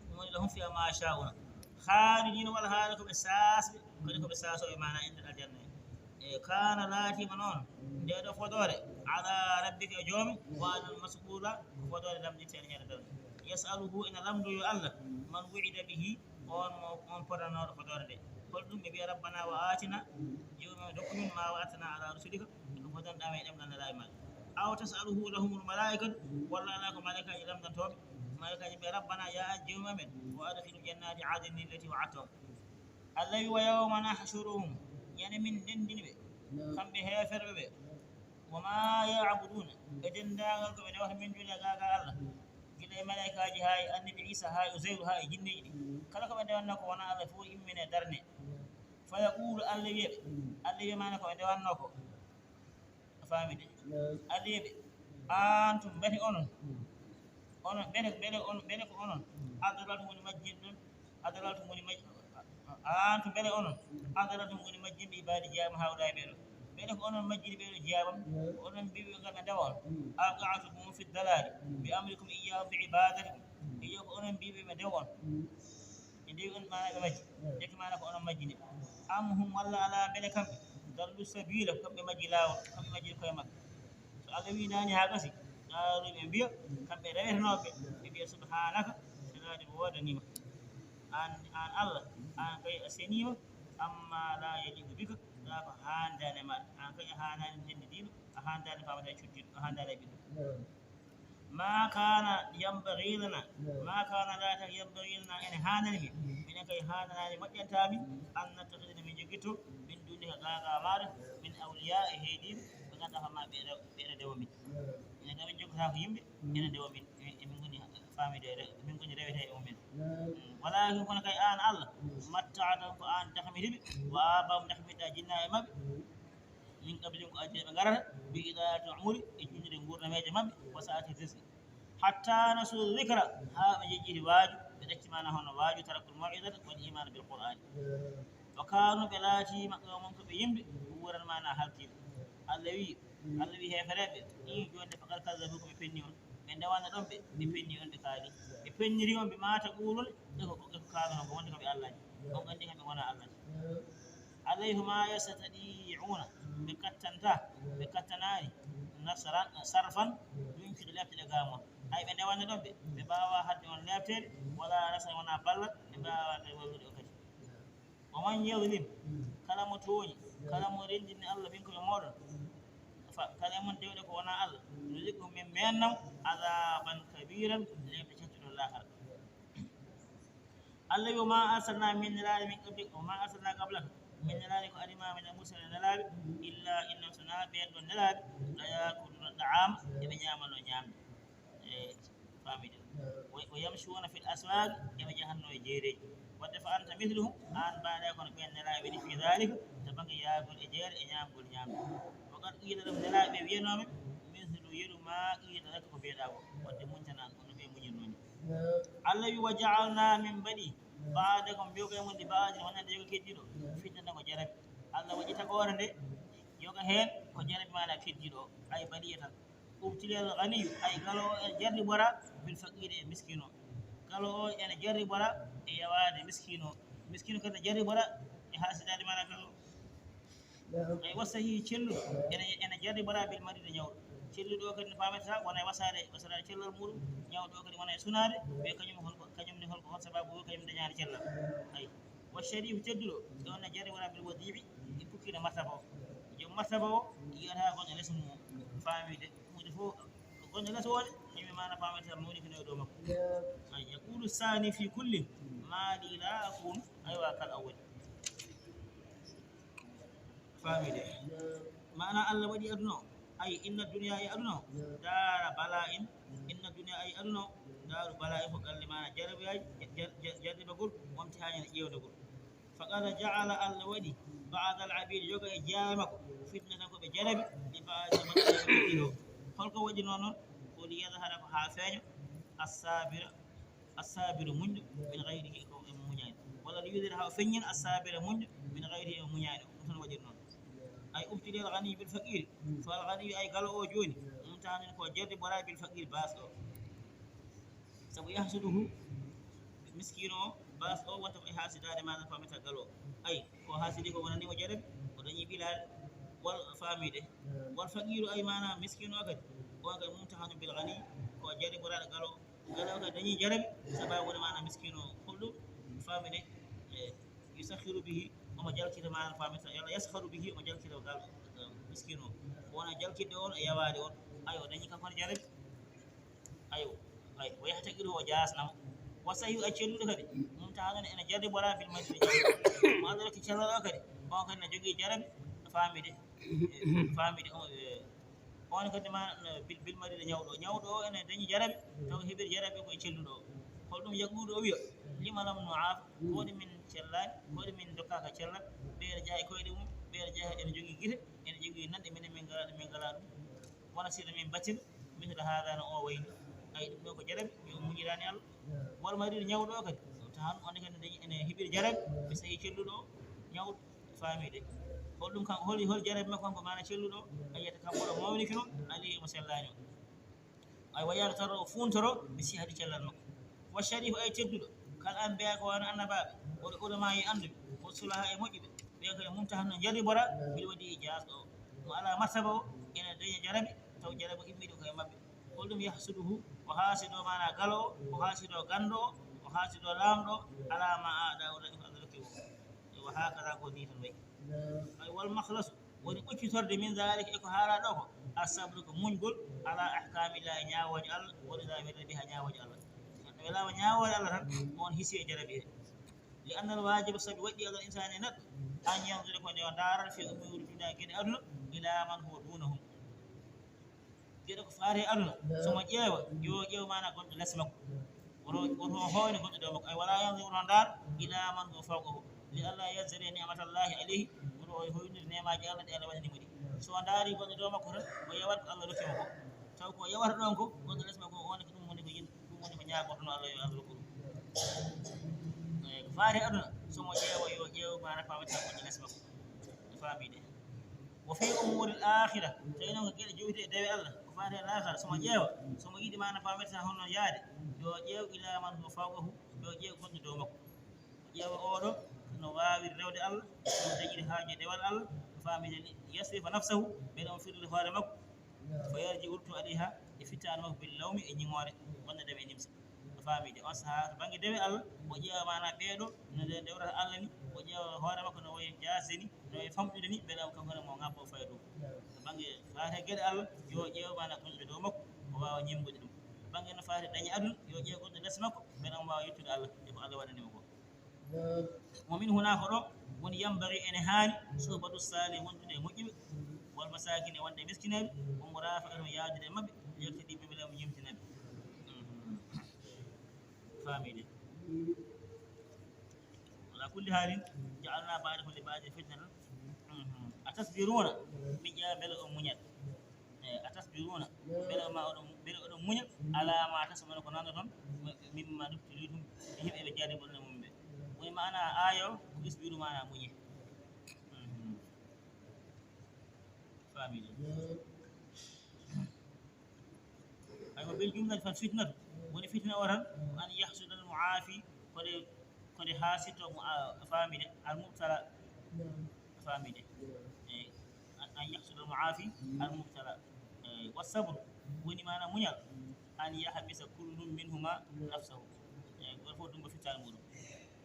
Ɗum woni, لهم فيها ما يشاءون خالدين, wala haala ko ɓe saasɓe, kadi ko ɓe saasooɓe maanaa e nder aljanna he. E, كان, laatiima noon, ndee ɗoo fodoore, على ربك, e Joomi, وعدا, مسئولا, ko fodoore lamndirteende ñande darnde. يسأله, ene lamndoo yo Allah, من وعد به, oon mo, oon podanooɗo fodoore nde. Holɗum? Ɓe mbiya, ربنا وآتنا, Joomi amen, dokku min, ما وعدتنا على رسلك, ko ɗum fodanɗaa men e ɗemngal Nelaaɓe maa. أو تسأله لهم الملائكة, walla alaa ko malaykaaji lamndantoo ɓe. Malaykaaji mbiya, ربنا, ya an Joomi amen, وأدخلهم جنات عدن التي وعدتهم. Allah wi, ويوم نحشرهم, ñande min ndenndini ɓe, kamɓe heeferɓe ɓe, وما يعبدون, e denndaangal ko ɓe newata min duni gaa gaa Allah, gila E malaykaaji, haa e annabi Iisa, haa e Uzayru, haa e jinneeji ɗi. Kala ko ɓe ndewanno ko wonaa Allah fof immine darne. Fa yaqulu, Allah wiya ɓe, Allah wiya maana ko ɓe ndewanno ko. A faami de? Allah wiya ɓe, antum, mbete onon, onon, mbete, mbete on, mbete ko onon, adlaltum woni majjinɗon, adlaltum woni maj-, antum, mbete onon, adlaltum woni majjinɓe ibadi jiyam hawɗa e ɓeɗo. Mbete ko onon majjini ɓeɗo jiyamam, ko onon mbiɓe ngal ɓe ndewa on. Awqa'tumuhum fi dalali, bi amrikum iyyahum bi ibadatikum. E yo ko onon mbiɓe ɓe ndewa on. Ɓe ndewi on maana ɓe majji. Jekki maana ko onon majjini ɓe. Am hum, walla alaa mbele kamɓe, dallu sabila, kamɓe majji laawol, kamɓe majji koye maɓɓe. So Allah wi nani haa gasi, qaalu, ɓe mbiya, kamɓe rewetenooɓe, ɓe mbiya, subhanaka, selaade mo woodaniima. Aan, aan Allah, aan kay a seniima, amma la yaliqu bika, taa ko haandaani e maaɗa. Aan kay a haandaani denndiiɗo, a haandaani faamata e cuddiiɗo, a haandaani e ɓiɗɗo. Ma kana yanbaghi lana, ma kana laata yanbaghi lana, ene haanani min, minen kay haananaani, moƴƴantaa min, an nattakhidha, min joggitto, min dunika, gaagaa maaɗa, min awliya, e heediiɓe, ɓe ngannduɗaa hoore maa ɓe rew-, ɓe ene ndewa min. Minen kay min joggataa ko yimɓe, ene ndewa min, e, e min ngoni faamide, re-, min ngoni reweteeɓe mumen. Walakin kono kay aan Allah, matta'ta, ko aan dahmiti ɓe, wa aba'ahum, dahmitiɗaa jinnaaɓe maɓɓe, min qablihim, ko adii ɓe ngarata, bi idalati umuri, e juutnude nguurnameeje maɓɓe, wa sa'ati rizqi. Hatta nasu dhikra, haa ɓe jejjiti waaju, ɓe ɗacci maana hono waaju, tarakul maw'izata wal imaana bil qur'ani. Wa kanu, ɓe laati, maɓɓe o mon ko ɓe yimɓe, wuuran maana halkiiɓe. Allah wi, Allah wi heefereɓe, ɗi jonde faqad kazzabu, ko ɓe penni on. Ɓe ndewana ɗon ɓe, ɓe penni on, ɓe kaali. Ɓe penniri on, ɓe mata qulun, ɓe ko, ɓe ko kaalono ko wonde ko ɓe Allaji. On gandi kamɓe wona Allaji. Alayhi ma yastati'una, ɓe kattanta, ɓe kattanaani, nasran, sarfan, ɗum fiɗo lefte ɗe gamo. Hay ɓe ndewanno ɗon ɓe, ɓe mbaawa hadde on leftere, wala nasran, wona ballal, ɓe mbaawa ɓe wallude on kadi. Wa man yazlim, kala mo tooñi, kala mo renndini Allah min ko e mooɗon, fa, kala e mon dewɗe ko wona Allah, nuziqhu, min meennam, azaban kabiran, lefte cattuɗo laakara. Allah wi, wa ma arsalna, min nelaani, min qablik, wa ma arsalna qablaka, min nelaani ko adi ma, min al-mursalin, nelaaɓe, illa innahum, sona ɓeen ɗon nelaaɓe, la yakuluna ta'ama, eɓe ñaamano ñaamde. E, faamide. Wa, wa yamshuna fil aswaq, eɓe jahanno e jeereeji. Wadde fa anta mithluhum, aan mbaɗa kono ɓeen nelaaɓe ni, fi dhalika, to bannge yaagol e jeere e ñaamgol ñaamde. Wa qad qila lahum, nelaaɓe wiyanooɓe, mithlu, yeru ma qila laka, ko mbiyeɗaa ko. Wadde muñtanaa, kono ɓe muñirnoo ni. Allah wi, wa ja'alna, min mbaɗi, ba'dakum, yoga e mon, li ba'din, wonande yoga keddiiɗo, fitnatan, ko jarabi. Allah waɗi tagoore nde, yoga heen ko jarabi, maana keddiiɗo o, ay, baliyatan. Ubtiliyal ghaniyu, ay, galo o ene jarribora, bil faqiri, e miskino. Galo o ene jarribora e yawaade miskino. Miskino kadi ne jarribora e haasidaade, maana galo. Ay, wa sahihi, celluɗo ene, ene jarribora bil maridi, ñawɗo. Celluɗo o kadi ne faametata wona e wasaade, wasaade cellal muɗum, ñawɗo o kadi wona e sunaade, ɓe kañum hol ko, kañum ne hol ko, hol sababu o kañum dañaani cellal. Ay, wa sharifu, tedduɗo, ɓe on ne jarribora bil wadi'i, e pukkiiɗo martaba o. Joom martaba o yiyata gonɗo les mum o, faamide, huunde fof ko gonɗo les o ne, yimɓe maana faamata mawni ko nawi dow makko. Ay, yaqulu sani fi kulli ma li la akun, aywa, kal awwali. Faamide. Maana Allah waɗi aduna o. Ay, inna dunya, e aduna o, dara bala'in. Inna dunya, ay, aduna o, daru bala'in, ko galle maana jarribaaji, jar-, jar-, jarribagol, wamti haa ñande ƴeewndegol. Faqad ja'ala, Allah waɗi, ba'dal abid, yoga e jeyaaɓe makko, fitnatan, ko ɓe jarabi, li ba'din, wonɓe e ɓe ɗiɗo. Holko waɗi noon noon? Ko li yadhara, ko haa feeña, as-sabira, as-sabiru, muñɗo, min ghayrihi, ko e muñaani. Walla li yudhira, haa o feññina, as-sabira, muñɗo, min ghayrihi, e muñaani. Ɗum tan waɗiri noon. Ay, ubtiliyal ghaniyu bil faqiri. Fal ghaniyu, ay, galo o jooni, mumtahanun, ko jarribora, bil faqiri, baasɗo o. Sabu yahsuduhu, miskiino o, baasɗo o, wonta ko e haasidaade, maana faamata galo o. Ay, ko haasidi ko wonani mo jarabi, o dañi ɓilaade, wal faamide. Wal faqiiru, ay, maana miskiino o kadi, on kadi mumtahanun bil ghani, ko jarriboraaɗo galo o. Galo o kadi dañi jarabi, sababu woni maana miskiino o. Holɗum? Faamide, e, yusakhiru bihi, omo jalkita, maana faamata, yalla yaskharu bihi, omo jalkita galo, e, miskiino o. Wona jalkitde on e yawaade on. Ay, o dañi kanko ne jarabi. Ayo, ay, wa yahtaqiru, o jaasna mo. Wa sahihu, ay, celluɗo kadi, mumtahanun, ene jarribora bil maridi, mo Allah rokki cellal o kadi, on kadi ne jogii jarabi, faamide, e, faamide, o, e, On kadi ma, no bil, bil mariiɗo, ñawɗo o. Ñawɗo o ene dañi jarabi, taw heɓiri jarabi ko e celluɗo o. Holɗum yaquulu, o wiya: "Lima lam nu'afa?" Ko waɗi min cellaani, ko waɗi min ndokkaaka cellal? Ɓeeɗo jeyaa e koyɗe mum, ɓeeɗo jeyaa ene jogii gite, ene jogii nanɗe, minen min ngalaa ɗum, min ngalaa ɗum. Wona si min batino, misla haada no o wayni. Ay, ɗum ɗo ko jarabi, yo muñiraani Allah. Wal mariiɗo, ñawɗo o kadi, tahan on kadi dañi ene heɓiri jarabi, ɓe sahi celluɗo o, ñawɗo. Faamii de. Holɗum kan, holi, holi jarabi makko kanko, maana celluɗo o? Ay, yata kam oɗo mawniki noon, alii mo sellaani o. Ay, wa yagtaru, o fuuntoro, bi sihhati cellal makko. Wa sharifu, ay tedduɗo, kal anbiya, ko wano annabaaɓe, wal ulama, e annduɓe, wa sulaha, e moƴƴuɓe. Ɓe ko e mumtahan no jarribora, bil wadi, e jaasɗo o. Mo alaa martaba o, ene daña jarabi, taw jarabi o immiiɗo ko e maɓɓe. Holɗum yahsuduhu, o haasido, maana galo o, o haasido ganndo o, o haasido laamɗo o, alaa ma aɗa o, ko Allah rokki mo. Wa hakada, ko nii tan wayi. Ay, wal makhlasu, woni ɓoccitorde, min zalika, e ko haala ɗo ko, as-sabru, ko muñgol, ala ahkamillah, e ñaawooje Allah, woni la welda biha, ñaawooje Allah. Neɗɗo welaama ñaawooje Allah tan, on hisi e jarabi he. Li annal waajiba, sabi waɗɗi Allah insaani e neɗɗo, an yanzura, ko nde o ndaarata, fi umuri dunya, geɗe aduna, ila man huwa dunahum. Geɗe ko faati e aduna, so mo ƴeewa, yo ƴeew maana gonɗo les makko. Woto, woto o hooyno gonɗo dow makko. Ay, wala yanzuru, woto o ndaar, ila man huwa fawqahu, li alla yazri ni'matallahi alayhi, woto o hoynir neemaaji Allah ɗi Allah waɗani mo ɗi. So o ndaari gonɗo dow makko tan, o yewat ko Allah rokki mo ko. Taw ko o yewata ɗon ko, gonɗo les makko, on ko ɗum woni ko yin-, ɗum woni ko ñaagotono Allah, yo Allah rokku ɗum. Eyi, ko faati e aduna, so mo ƴeewa, yo ƴeew maana pamata gonɗo les makko. Faamii de. Wa fi umuri al-akhira, tawi noon ko geɗe jowiti e dewe Allah, ko faati e laakhara, so mo ƴeewa, so mo yiɗi maana paamirta honno yaade, yo ƴeew ila man huwa fawqahu, yo ƴeew gonɗo dow makko. Ƴeewa oɗo no waawi rewde Allah, no dañiri haaju e dewal Allah, faamii de, li yasrifa nafsahu, mbele on firli hoore makko, fa yarji, o rutto alayha, e fittaandu makko, bil lawmi, e ñiŋoore, wonde dewe e nimsa. A faamii de, on sahaa to bannge dewe Allah, o ƴeewa maana ɓeeɗo no nde dewrata Allah ni, o ƴeewa hoore makko no wayi jaasde ni, no wayi famɗude ni, mbele kanko ne mo ŋabba o faya dow. To bannge faati e geɗe Allah, yo ƴeew maana gonɗo dow makko, o waawa ñembude ɗum. To bannge no faati dañi aduna, yo ƴeew gonɗo les makko, mbele omo waawa yettude Allah e ko Allah waɗani mo ko. Wa min huna, ko ɗo woni, yambagi, ene haani, suhbatu salih, wondude e moƴƴuɓe, wal masakin, e wonde e miskinaaɓe, wa murafaqatu, yaadude e maɓɓe, yaktadi bihim, mbele omo ñemtina ɓe. Mhm. Faamii de. Ala kulli halin, ja'alna ba'dakum li ba'din fitnatan. Mhm. Atasbiruna, mi ƴeewa mbele on muñat. Eh, atasbiruna, mbele ma oɗon, mbele oɗon muña, ala ma tasma'una, ko nanɗon, mimma ibtulitum, e yimɓe ɓe jarribonɗon mum ɓe. Woni maana aaya o, ko isbiru, maana muñe. Mhm. Faamii de. Aywa, bil jumlati, fal fitnatu, woni fitina o tan, ko an yahsuda al mu'afi, ko nde, ko nde haasito mo, a, faamii de, al mubtala, faamii de. Eh, an, an yahsuda al mu'afi al mubtala. Eh, wa sabr, woni maana muñal, an yahbisa kullun minhuma nafsahu. Eh, gooto fof dummba fittaandu muɗum.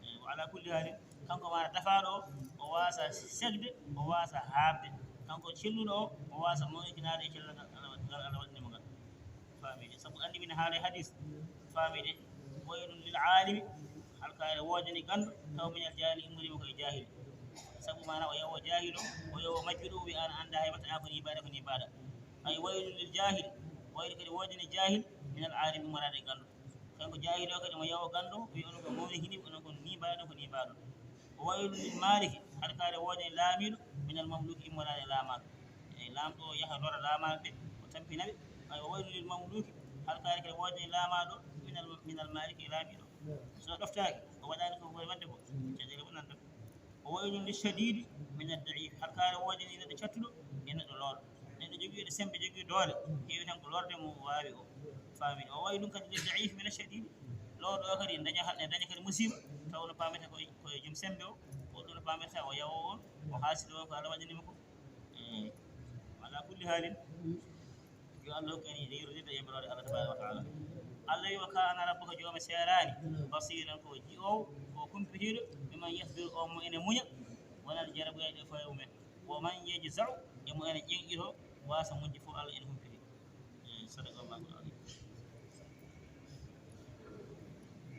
Eh, wa ala kulli halin, kanko maana dafaaɗo o, o waasa segde, o waasa haaɓde. Kanko celluɗo o, o waasa mawnikinaade e cellal ngal Allah, ngal Allah waɗani mo ngal. Faamii de. Sabu anndi min haala e hadis. Faamii de. Waylun lil aalimi, halkaare woodani ganndo, taw minal jaahili, immoriima ko e jaahili. Sabu maana o yawo jaahil o, o yawo majjuɗo, o wiya an anndaa hay batta, an ko ni mbaɗa, ko ni mbaɗa. Ay, waylun lil jaahili, waylu kadi woodani jaahil, minal aalimi, immoraade e ganndo. Kanko jaahil o kadi mo yawo ganndo, wiya onon ko mawnikini, onon ko ni mbaɗa, ko ni mbaɗa. O waylun lil maaliki, halkaare woodani laamiiɗo, minal mamluki, immoraade e laamaaɗo. E laamɗo o yaha lora laamaaɓe ɓe, o tampina ɓe. Ay, o waylun lil mamluki, halkaare kadi woodani laamaaɗo, minal, minal maaliki, e laamiiɗo. So ɗoftaaki, o waɗaani ko foti waɗde ko, caɗeele wonanta. O waylun lil shadiidi minad da'iif, halkaare woodani neɗɗo cattuɗo e neɗɗo looɗo. Neɗɗo jogiiɗo semmbe, jogii doole, heewi tan ko lorde mo waawi o. Faamii. O waylun kadi lid da'iif mina shadiidi. Looɗo o kadi daña, daña kadi musiiba, taw no paametee ko, ko e jom semmbe o, ko ɗum no paametee o yawo on, o haasido on ko Allah waɗani mo ko. Eh, ala kulli haalin, yo Allah hokku en yurmeende e yamiraade Allah tabaaraka wa taala. Allah wi, "Wa kaana rabbuka", jooma seeraani, basiiran, ko ji'oowo, ko kumpitiiɗo, biman yasbiru, on mo ene muña, wonande jaraboyaaji ɗi fawi mumen. Wa man yajza'u, e mo ene ƴeŋƴitoo, waasa muñde fof, Allah ene humpiti. Eh, sadaqallahul azim.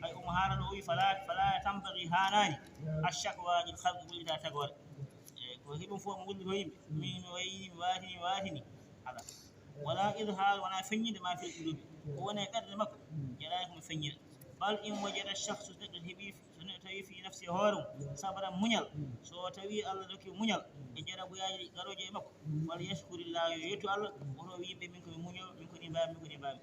Ay, omo haala ɗo, o wi, "Fala, fala tambagi, haanaani, ashakwa lil khalqi, wallita tagoore." Eh, ko heɓum fof mo wallito yimɓe. Min mi wayini, mi waatini, mi waatini. Ala. ولا إظهار, wonaa feññinde, ما في القلوب, ko woni e ɓernde makko, jarani ko mo feññina. بل إن وجد الشخص, neɗɗo heɓi, so neɗɗo tawi في نفسه, hoore mum, صبرا, muñal, so tawi Allah rokki muñal e jarabuyaaji ɗi garooji e makko, فليشكر الله, yo yettu Allah, woto o wiy yimɓe, min ko mi muñoowo, min ko ni mbaami, min ko ni mbaami.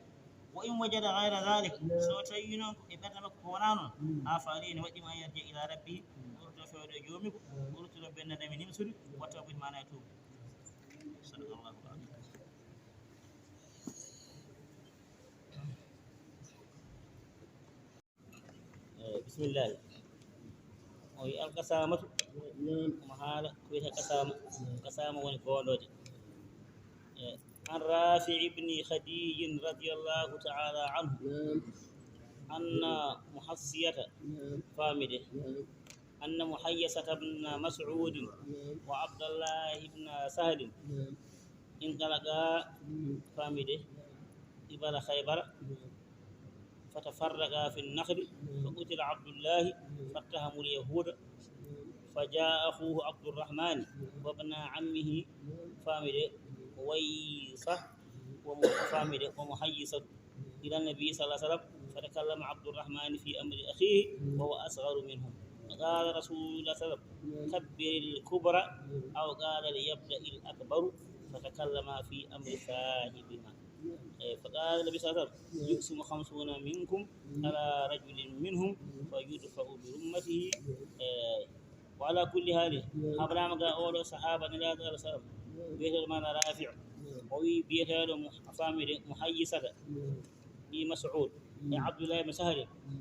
وإن وجد غير ذلك, so tawi noon ko e ɓernde makko ko wonaa noon, عفا عليه, ne waɗɗii mo أن يرجع إلى ربه, o rutto fewde e joomi ko, o rutto ɗo bennanami nimsude, watta ko maana e tuuba. صدق الله العظيم. Eh, bisimillahi. O wi alkasamatu, omo haala ko wiyetee kasama. Kasama woni goondooje. Eh, عن رافع بن خديج رضي الله تعالى عنه أن محيصة, faamide, أن محيصة بن مسعود وعبد الله بن سهل انطلقا, faamide, قبل خيبر فتفرقا في النخل فقتل عبد الله فاتهموا اليهود فجاء أخوه عبد الرحمن وابن عمه, faamide, ويصة, وم-, faamide, ومحيصة إلى النبي صلى الله عليه وسلم فتكلم عبد الرحمن في أمر أخيه وهو أصغر منهم فقال رسول الله صلى الله عليه وسلم كبر الكبرى أو قال ليبدأ الأكبر فتكلما في أمر صاحبهما. Eh, فقال النبي صلى الله عليه وسلم يقسم خمسون منكم على رجل منهم فيدفع برمته, eh, وعلى كل حال, habraama ga oɗo sahaaba Nelaaɗo Allah sallam, biyeteeɗo maana Rafi', o wi biyeteeɗo mo, faamide, Muhayyisata, ɓii Mas'ud, e Abdullah ibn Sahl,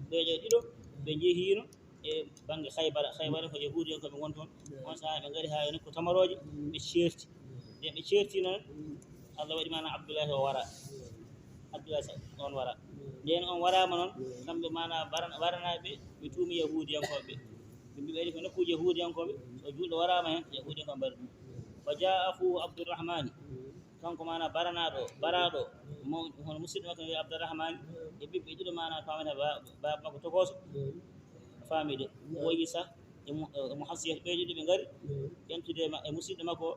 ɓeeɗo ɗiɗo, ɓe njehiino e bannge Khaybara. Khaybara ko Yahuudiyankooɓe ngoni toon. On sahaa ɓe ngari haa e nokku tamarooje, ɓe ceerti. Nde ɓe ceerti noon, Allah waɗi maana Abdullahi o wara. Abdullahi sa-, on wara. Nden on waraama noon, kamɓe maana bara-, waranaaɓe ɓe, ɓe tuumi Yahuudiyankooɓe. Ɓe mbi ɓe ko nokkuuji Yahuudiyankooɓe, so juulɗo waraama heen, Yahuudiyankooɓe mbara ɗum. Fa jaa akhuhu Abdurrahmani, kanko maana baranaaɗo, baraaɗo, mo, hono musidɗo makko wiye Abdurrahmani, e ɓiɓɓe ɗiɗo maana faamata ba-, baaba makko tokooso, faamide, Uwayisa, e mu-, e Muhasiyat, ɓee ɗiɗo ɓe ngari, ƴentude ma-, e musidɗo makko,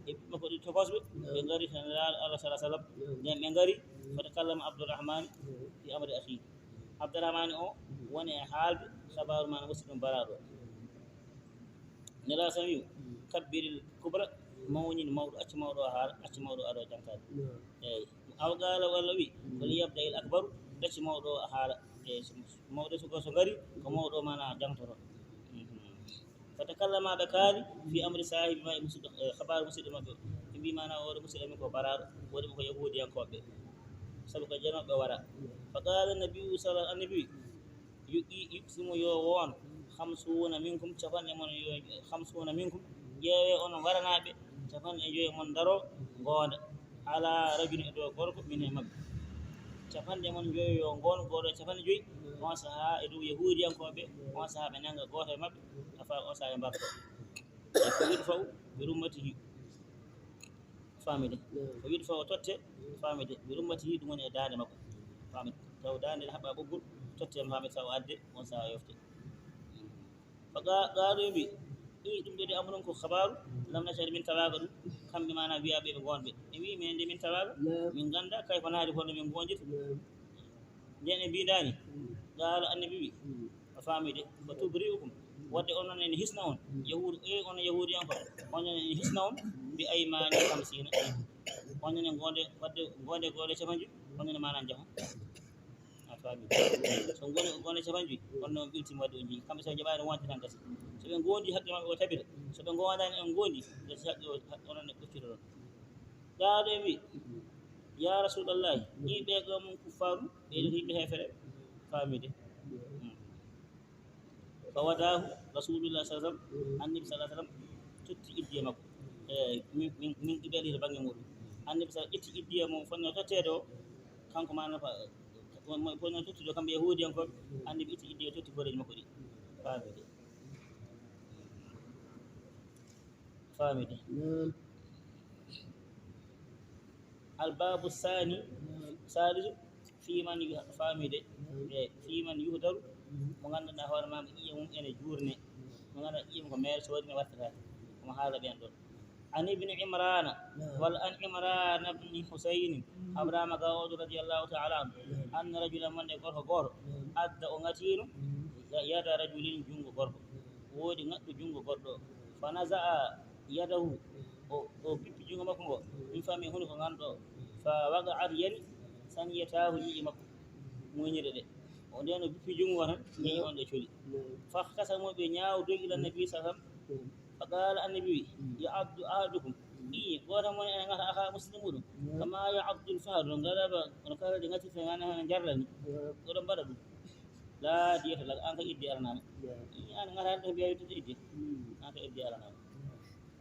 e ɓiɓɓe makko ɗiɗo tokosɓe, ɓe ngari tan Nelaaɗo Allah sallallahu alaihi wasallam. Nden ɓe ngari, fatakallama Abdurrahmani fi amri akhi. Abdurrahmani o woni e haalde sabaaru maana musidɗo mum baraaɗo. Nelaaɗo sallallahu alaihi wasallam wi, kabbiril kubra, mawnin mawɗo, accu mawɗo o haala, accu mawɗo o aro jangtaade. Eey. Aw qaala, walla wi, wal yabda il akbaru, accu mawɗo o haala. Eey, so mawɗo suka so ngari, ko mawɗo maana jangtoro. Mhm. Fatakallama, ɓe kaali, fi amri saahibi ma, e musidɗo, e kabaaru musidɗo maɓɓe o. Ɓe mbi maana oɗo musidɗo men ko baraaɗo, woni ko yahuudiyankooɓe. Sabu ko janooɓe wara. Fa qaala nabiyyu sala, annabi wi, yu-, i-, yuqsimu yo woon, khamsuuna minkum, capanɗe mon yo, khamsuuna minkum, ƴeewe onon waranaaɓe, capanɗe joyi mon ndaro ngoonda, ala rajulin, e dow gorko, min e maɓɓe. Capanɗe mon joyi yo ngoon, gooto e capanɗe joyi, on sahaa e dow yahuudiyankooɓe, on sahaa ɓe nannga gooto e maɓɓe, afa on sahaa ɓe mbarto. Ko yudfa'u bi rummatihi. Faamide. Ko yudfa'u totte, faamide. Bi rummatihi, ɗum woni e daande makko. Faamide. Taw daande ne haɓɓa ɓoggol, totte, faamide, taw adde, on sahaa yofte. Fa ga-, gaaɗo ɓe, i ɗum ɗo de amuron ko kabaaru, lam nashhad, min tawaaka ɗum, kamɓe maana wiyaaɓe ɓe ngoonɓe. Ɓe wi, minen de min tawaaka, min ngannda kay ko naati hono min ngoondirta. Nden ɓe mbindaani, qaala, annabi wi, a faamide, fa tubri'ukum, wadde onon ene hisna on, yahuud, e onon yahuudiyanko, onon ene hisna on, bi aymaani khamsiina, onon ene ngoonde, wadde ngoonde, ngoonde capanɗe joyi, onon ene maana njaha. A faami? So ngoonde, ngoonde capanɗe joyi, on noon ɓiltima wadde on jeyi. Kamɓe so ɓe njaɓaani wonde tan gasi. So ɓe ngoondi haqqe maɓɓe o tabita. So ɓe ngoondaani on ngoondi, gasi haqqe o, haqqe onon ne ɓocciroɗon. Gaaɗo e wi, ya Rasulallahi, ɗii ɓee ɗoo mum kuffaaru, ɓee ɗoo ko yimɓe heefere. Faamide. Mm. Fa wadaahu Rasulullah sallallahu alaihi wasallam, Annabi sallallahu alaihi wasallam totti iddiya makko. E, min, min, min qibalihi, to bannge muɗum. Annabi sa ƴetti iddiya mum, fotnoo totteede o, kanko maana fa-, mo, mo fotnoo tottude o, kamɓe yahuudiyankooɓe, Annabi itti iddiya, totti koreeji makko ɗi. Faamide. Faamide. Naam. Al baabu saani, naam, saalisu, fii man yu-, faamide. Naam. E fii man yuhdaru, mhm, mo ngannduɗaa hoore maa, mo ƴiiƴam mum ene juurne. Naam. Mo ngannduɗaa ƴiiƴam ko meere, so waɗi mi wartataake. Omo haala ɓeen ɗoon. عن ابن عمران، نعم. ولا عن عمران بن حسين، نعم. Abrahama ga oɗo رضي الله تعالى عنه، نعم. أن رجلا من قرخ قر، نعم. أدى أنغتين، نعم. يد رجل جنغ قرخ. نعم. Woodi ngaɗɗo junngo goɗɗo. فنزع يده، نعم. O, o bippi junngo makko ngo. نعم. من فمه هنو كو غانتو. نعم. فوقعت يعني، سنيتاه نعم. Ñiiƴe makko. نعم. Muññude ɗe. O ndeen o bippi junngo tan, نعم. Ñiiƴe on ɗe coli. نعم. فاختصموا ɓe ñaawdoyi إلى النبي صلى الله عليه وسلم. نعم. فقال النبي، يعض أحدكم. Ii, gooto mon ene ngata akhaa muslim muɗum. Kama ya'dul fahlu, no ngaraba, no kala ɗi ngatirta ngana hana jarrani. Oɗon mbaɗa ɗum. La diyata lak, an ka iddi aranama. Ii, an ngata ɗo mbiya yittude iddi. An ka iddi aranama.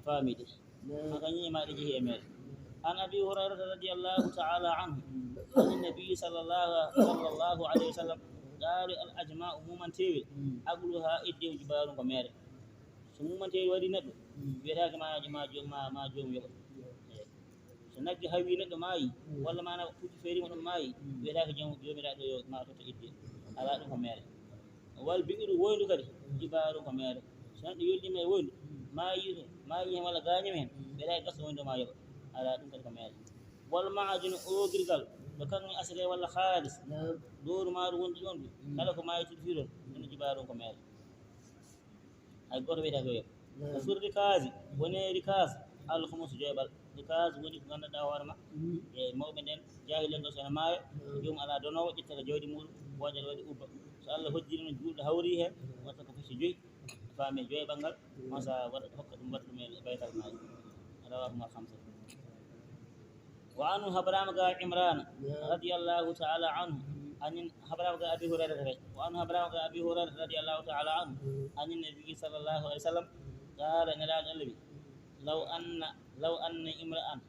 Faami de. An ka ñiiƴe ma ɗe jehi e mere. عن أبي هريرة رضي الله تعالى عنه عن النبي صلى الله، صلى الله عليه وسلم قال: الأجماع، mumanteewel, أكلها، iddi jibaaru ko mere. So mumanteeri waɗi neɗɗo, wiyetaake ma, ma, ma, ma joomum yoɓa. Eey. So nagge hawii neɗɗo maayi, walla maana puccu feeriima ɗum maayi, wiyetaake joom-, joomiraaɗo yo ma totta iddi. Alaa, ɗum ko mere. Wal bi'ru, woyndu kadi, jibaaru ko mere. So neɗɗo yolliima e woyndu, maayi, maayi heen walla gaañiima heen, wiyetaake gasa woyndu ma yoɓa. Alaa, ɗum kadi ko mere. Wal ma'dinu, oogirgal, ɗo kaŋŋe asiree walla haalis, dooru maaru wondu ɗoon ɗum, kala ko maayi tuɗi fii ɗoon, ɗum jibaaru ko mere. Hay gooto wiyata ko yoɓ. Naam. Wa fir rikazi, woni rikaz, al khumus, joyɓal. Rikaz woni ko nganndanɗaa hoore ma. E mawɓe nden, jaahil en ɗo so ene maayo, joomum alaa donoowo, ƴettata jawdi muɗum, waɗa waɗi ubba. So Allah hoddiri noon juulɗo hawri heen, watta ko fecce joyi, faami joyɓal ngal, on sa waɗa, hokka ɗum, waɗa ɗum e baytal maali. Rawahuma khamsa. Wa anhu, habraama ga Imrana, radiyallahu ta'ala anhu, anin, habraama ga Abi Hurairata kay. Wa anhu, habraama ga Abi Hurairata, radiyallahu ta'ala anhu, anin Nabi sallallahu alaihi wasallam, qala, Nelaaɗo Allah wi, law anna, law anna imra'an,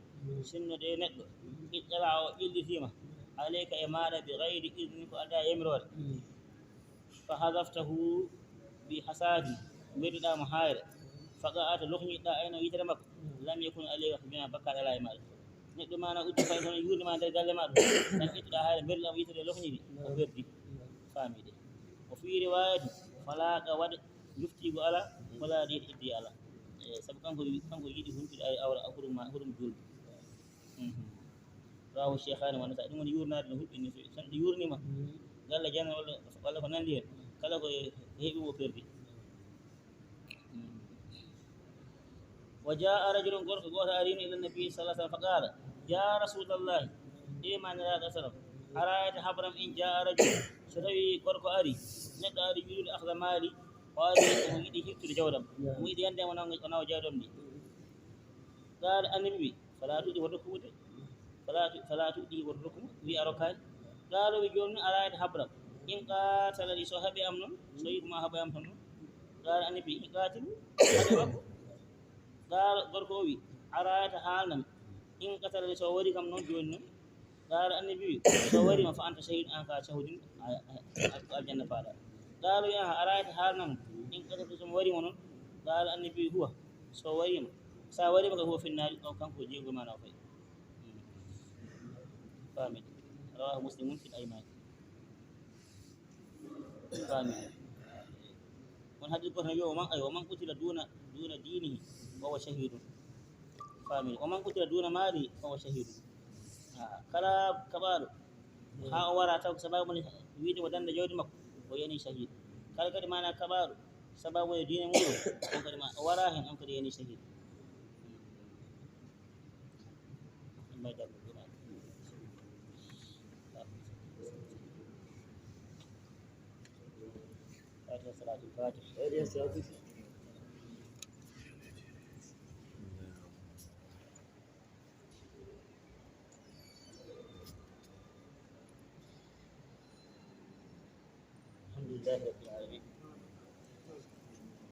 sinno de neɗɗo, ittala o ƴellitiima, alayka, e maaɗa, bi ghayri idni, ko alaa yamiroore, fa hadaftahu bi hasadin, mberduɗaa mo haayre, fa qa'ata, lokñiɗɗaa aynahu, yitere makko, lam yakun alayka, ko bina bakkaat alaa e maaɗa. Neɗɗo maana uddi fay kono yuurni ma nder galle ma ɗum, tan ƴettuɗaa haayre, mberduɗaa mo yitere, lokñiɗi, o berdi. Faami de. O fii riwaayati, fala qawada, njuftiigu alaa, wala diyata, iddi alaa. E, sabu kanko, kanko yiɗi humtude ay awra, hurum ma, hurum juulde. Mhm. Rawahu Shaykhani wa Nasa'i. Ɗum woni yuurnaade no huɓɓi ni, so neɗɗo yuurniima, galle janano walla, walla ko nanndi heen, kala ko heɓi o perdi. Mhm. Wa jaa rajulun, gorko gooto ariino, ila Nabi sallallahu alaihi wasallam, fa qala, ya Rasulallahi, e ma Nelaaɗo sallam, arayta, habram, in jaa rajulun, so tawi gorko ari, neɗɗo ari, yuridu akhda mali, o ari, omo yiɗi hiɓtude jawdam, omo yiɗi yande mo nawa, o nawa jawdam ndi. Qala, Annabi wi, fala tu'ti, woto rokku mo de. Fala tu-, fala tu'ti, woto rokku mo. Wi a rokkaani. Qala, wi jooni, arayta, habram. In qatalani, so haɓi am noon, so yi ko ma haɓa am toon noon. Qala, Annabi, in qatil, haɓe makko. Qala, gorko o wi, arayta, haalnam. In qatalani, so wari kam noon jooni noon. Qala, Annabi wi, so wari ma, fa anta shahid, an ka shahidun, a, a, a, ko aljanna paaɗa. Qala, wi, aha, arayta, haalnam. In qataltu, so mi wari mo noon. Qala, Annabi wi, huwa, so wari ma, sa wari ma ka, huwa finnaari, o kanko jeygol ma na o fay. Hmm. Faami. Rawahu Muslimun fil ayman. Faami. On hadis goto ne wiya, wa man, ay, wa man qutila duna, duna dinihi, fa huwa shahidun. Faami. Wa man qutila duna malihi, fa huwa shahidun. Ah, kala kaɓaaɗo, haa o wara taw ko sababu mum wiide o danda jawdi makko, o yani shahid. Kala kadi maana kaɓaaɗo, sababu e diine mum, on kadi ma, o wara heen, on kadi yani shahid. Fatiha, salatul Fatiha. الحمد لله رب العالمين.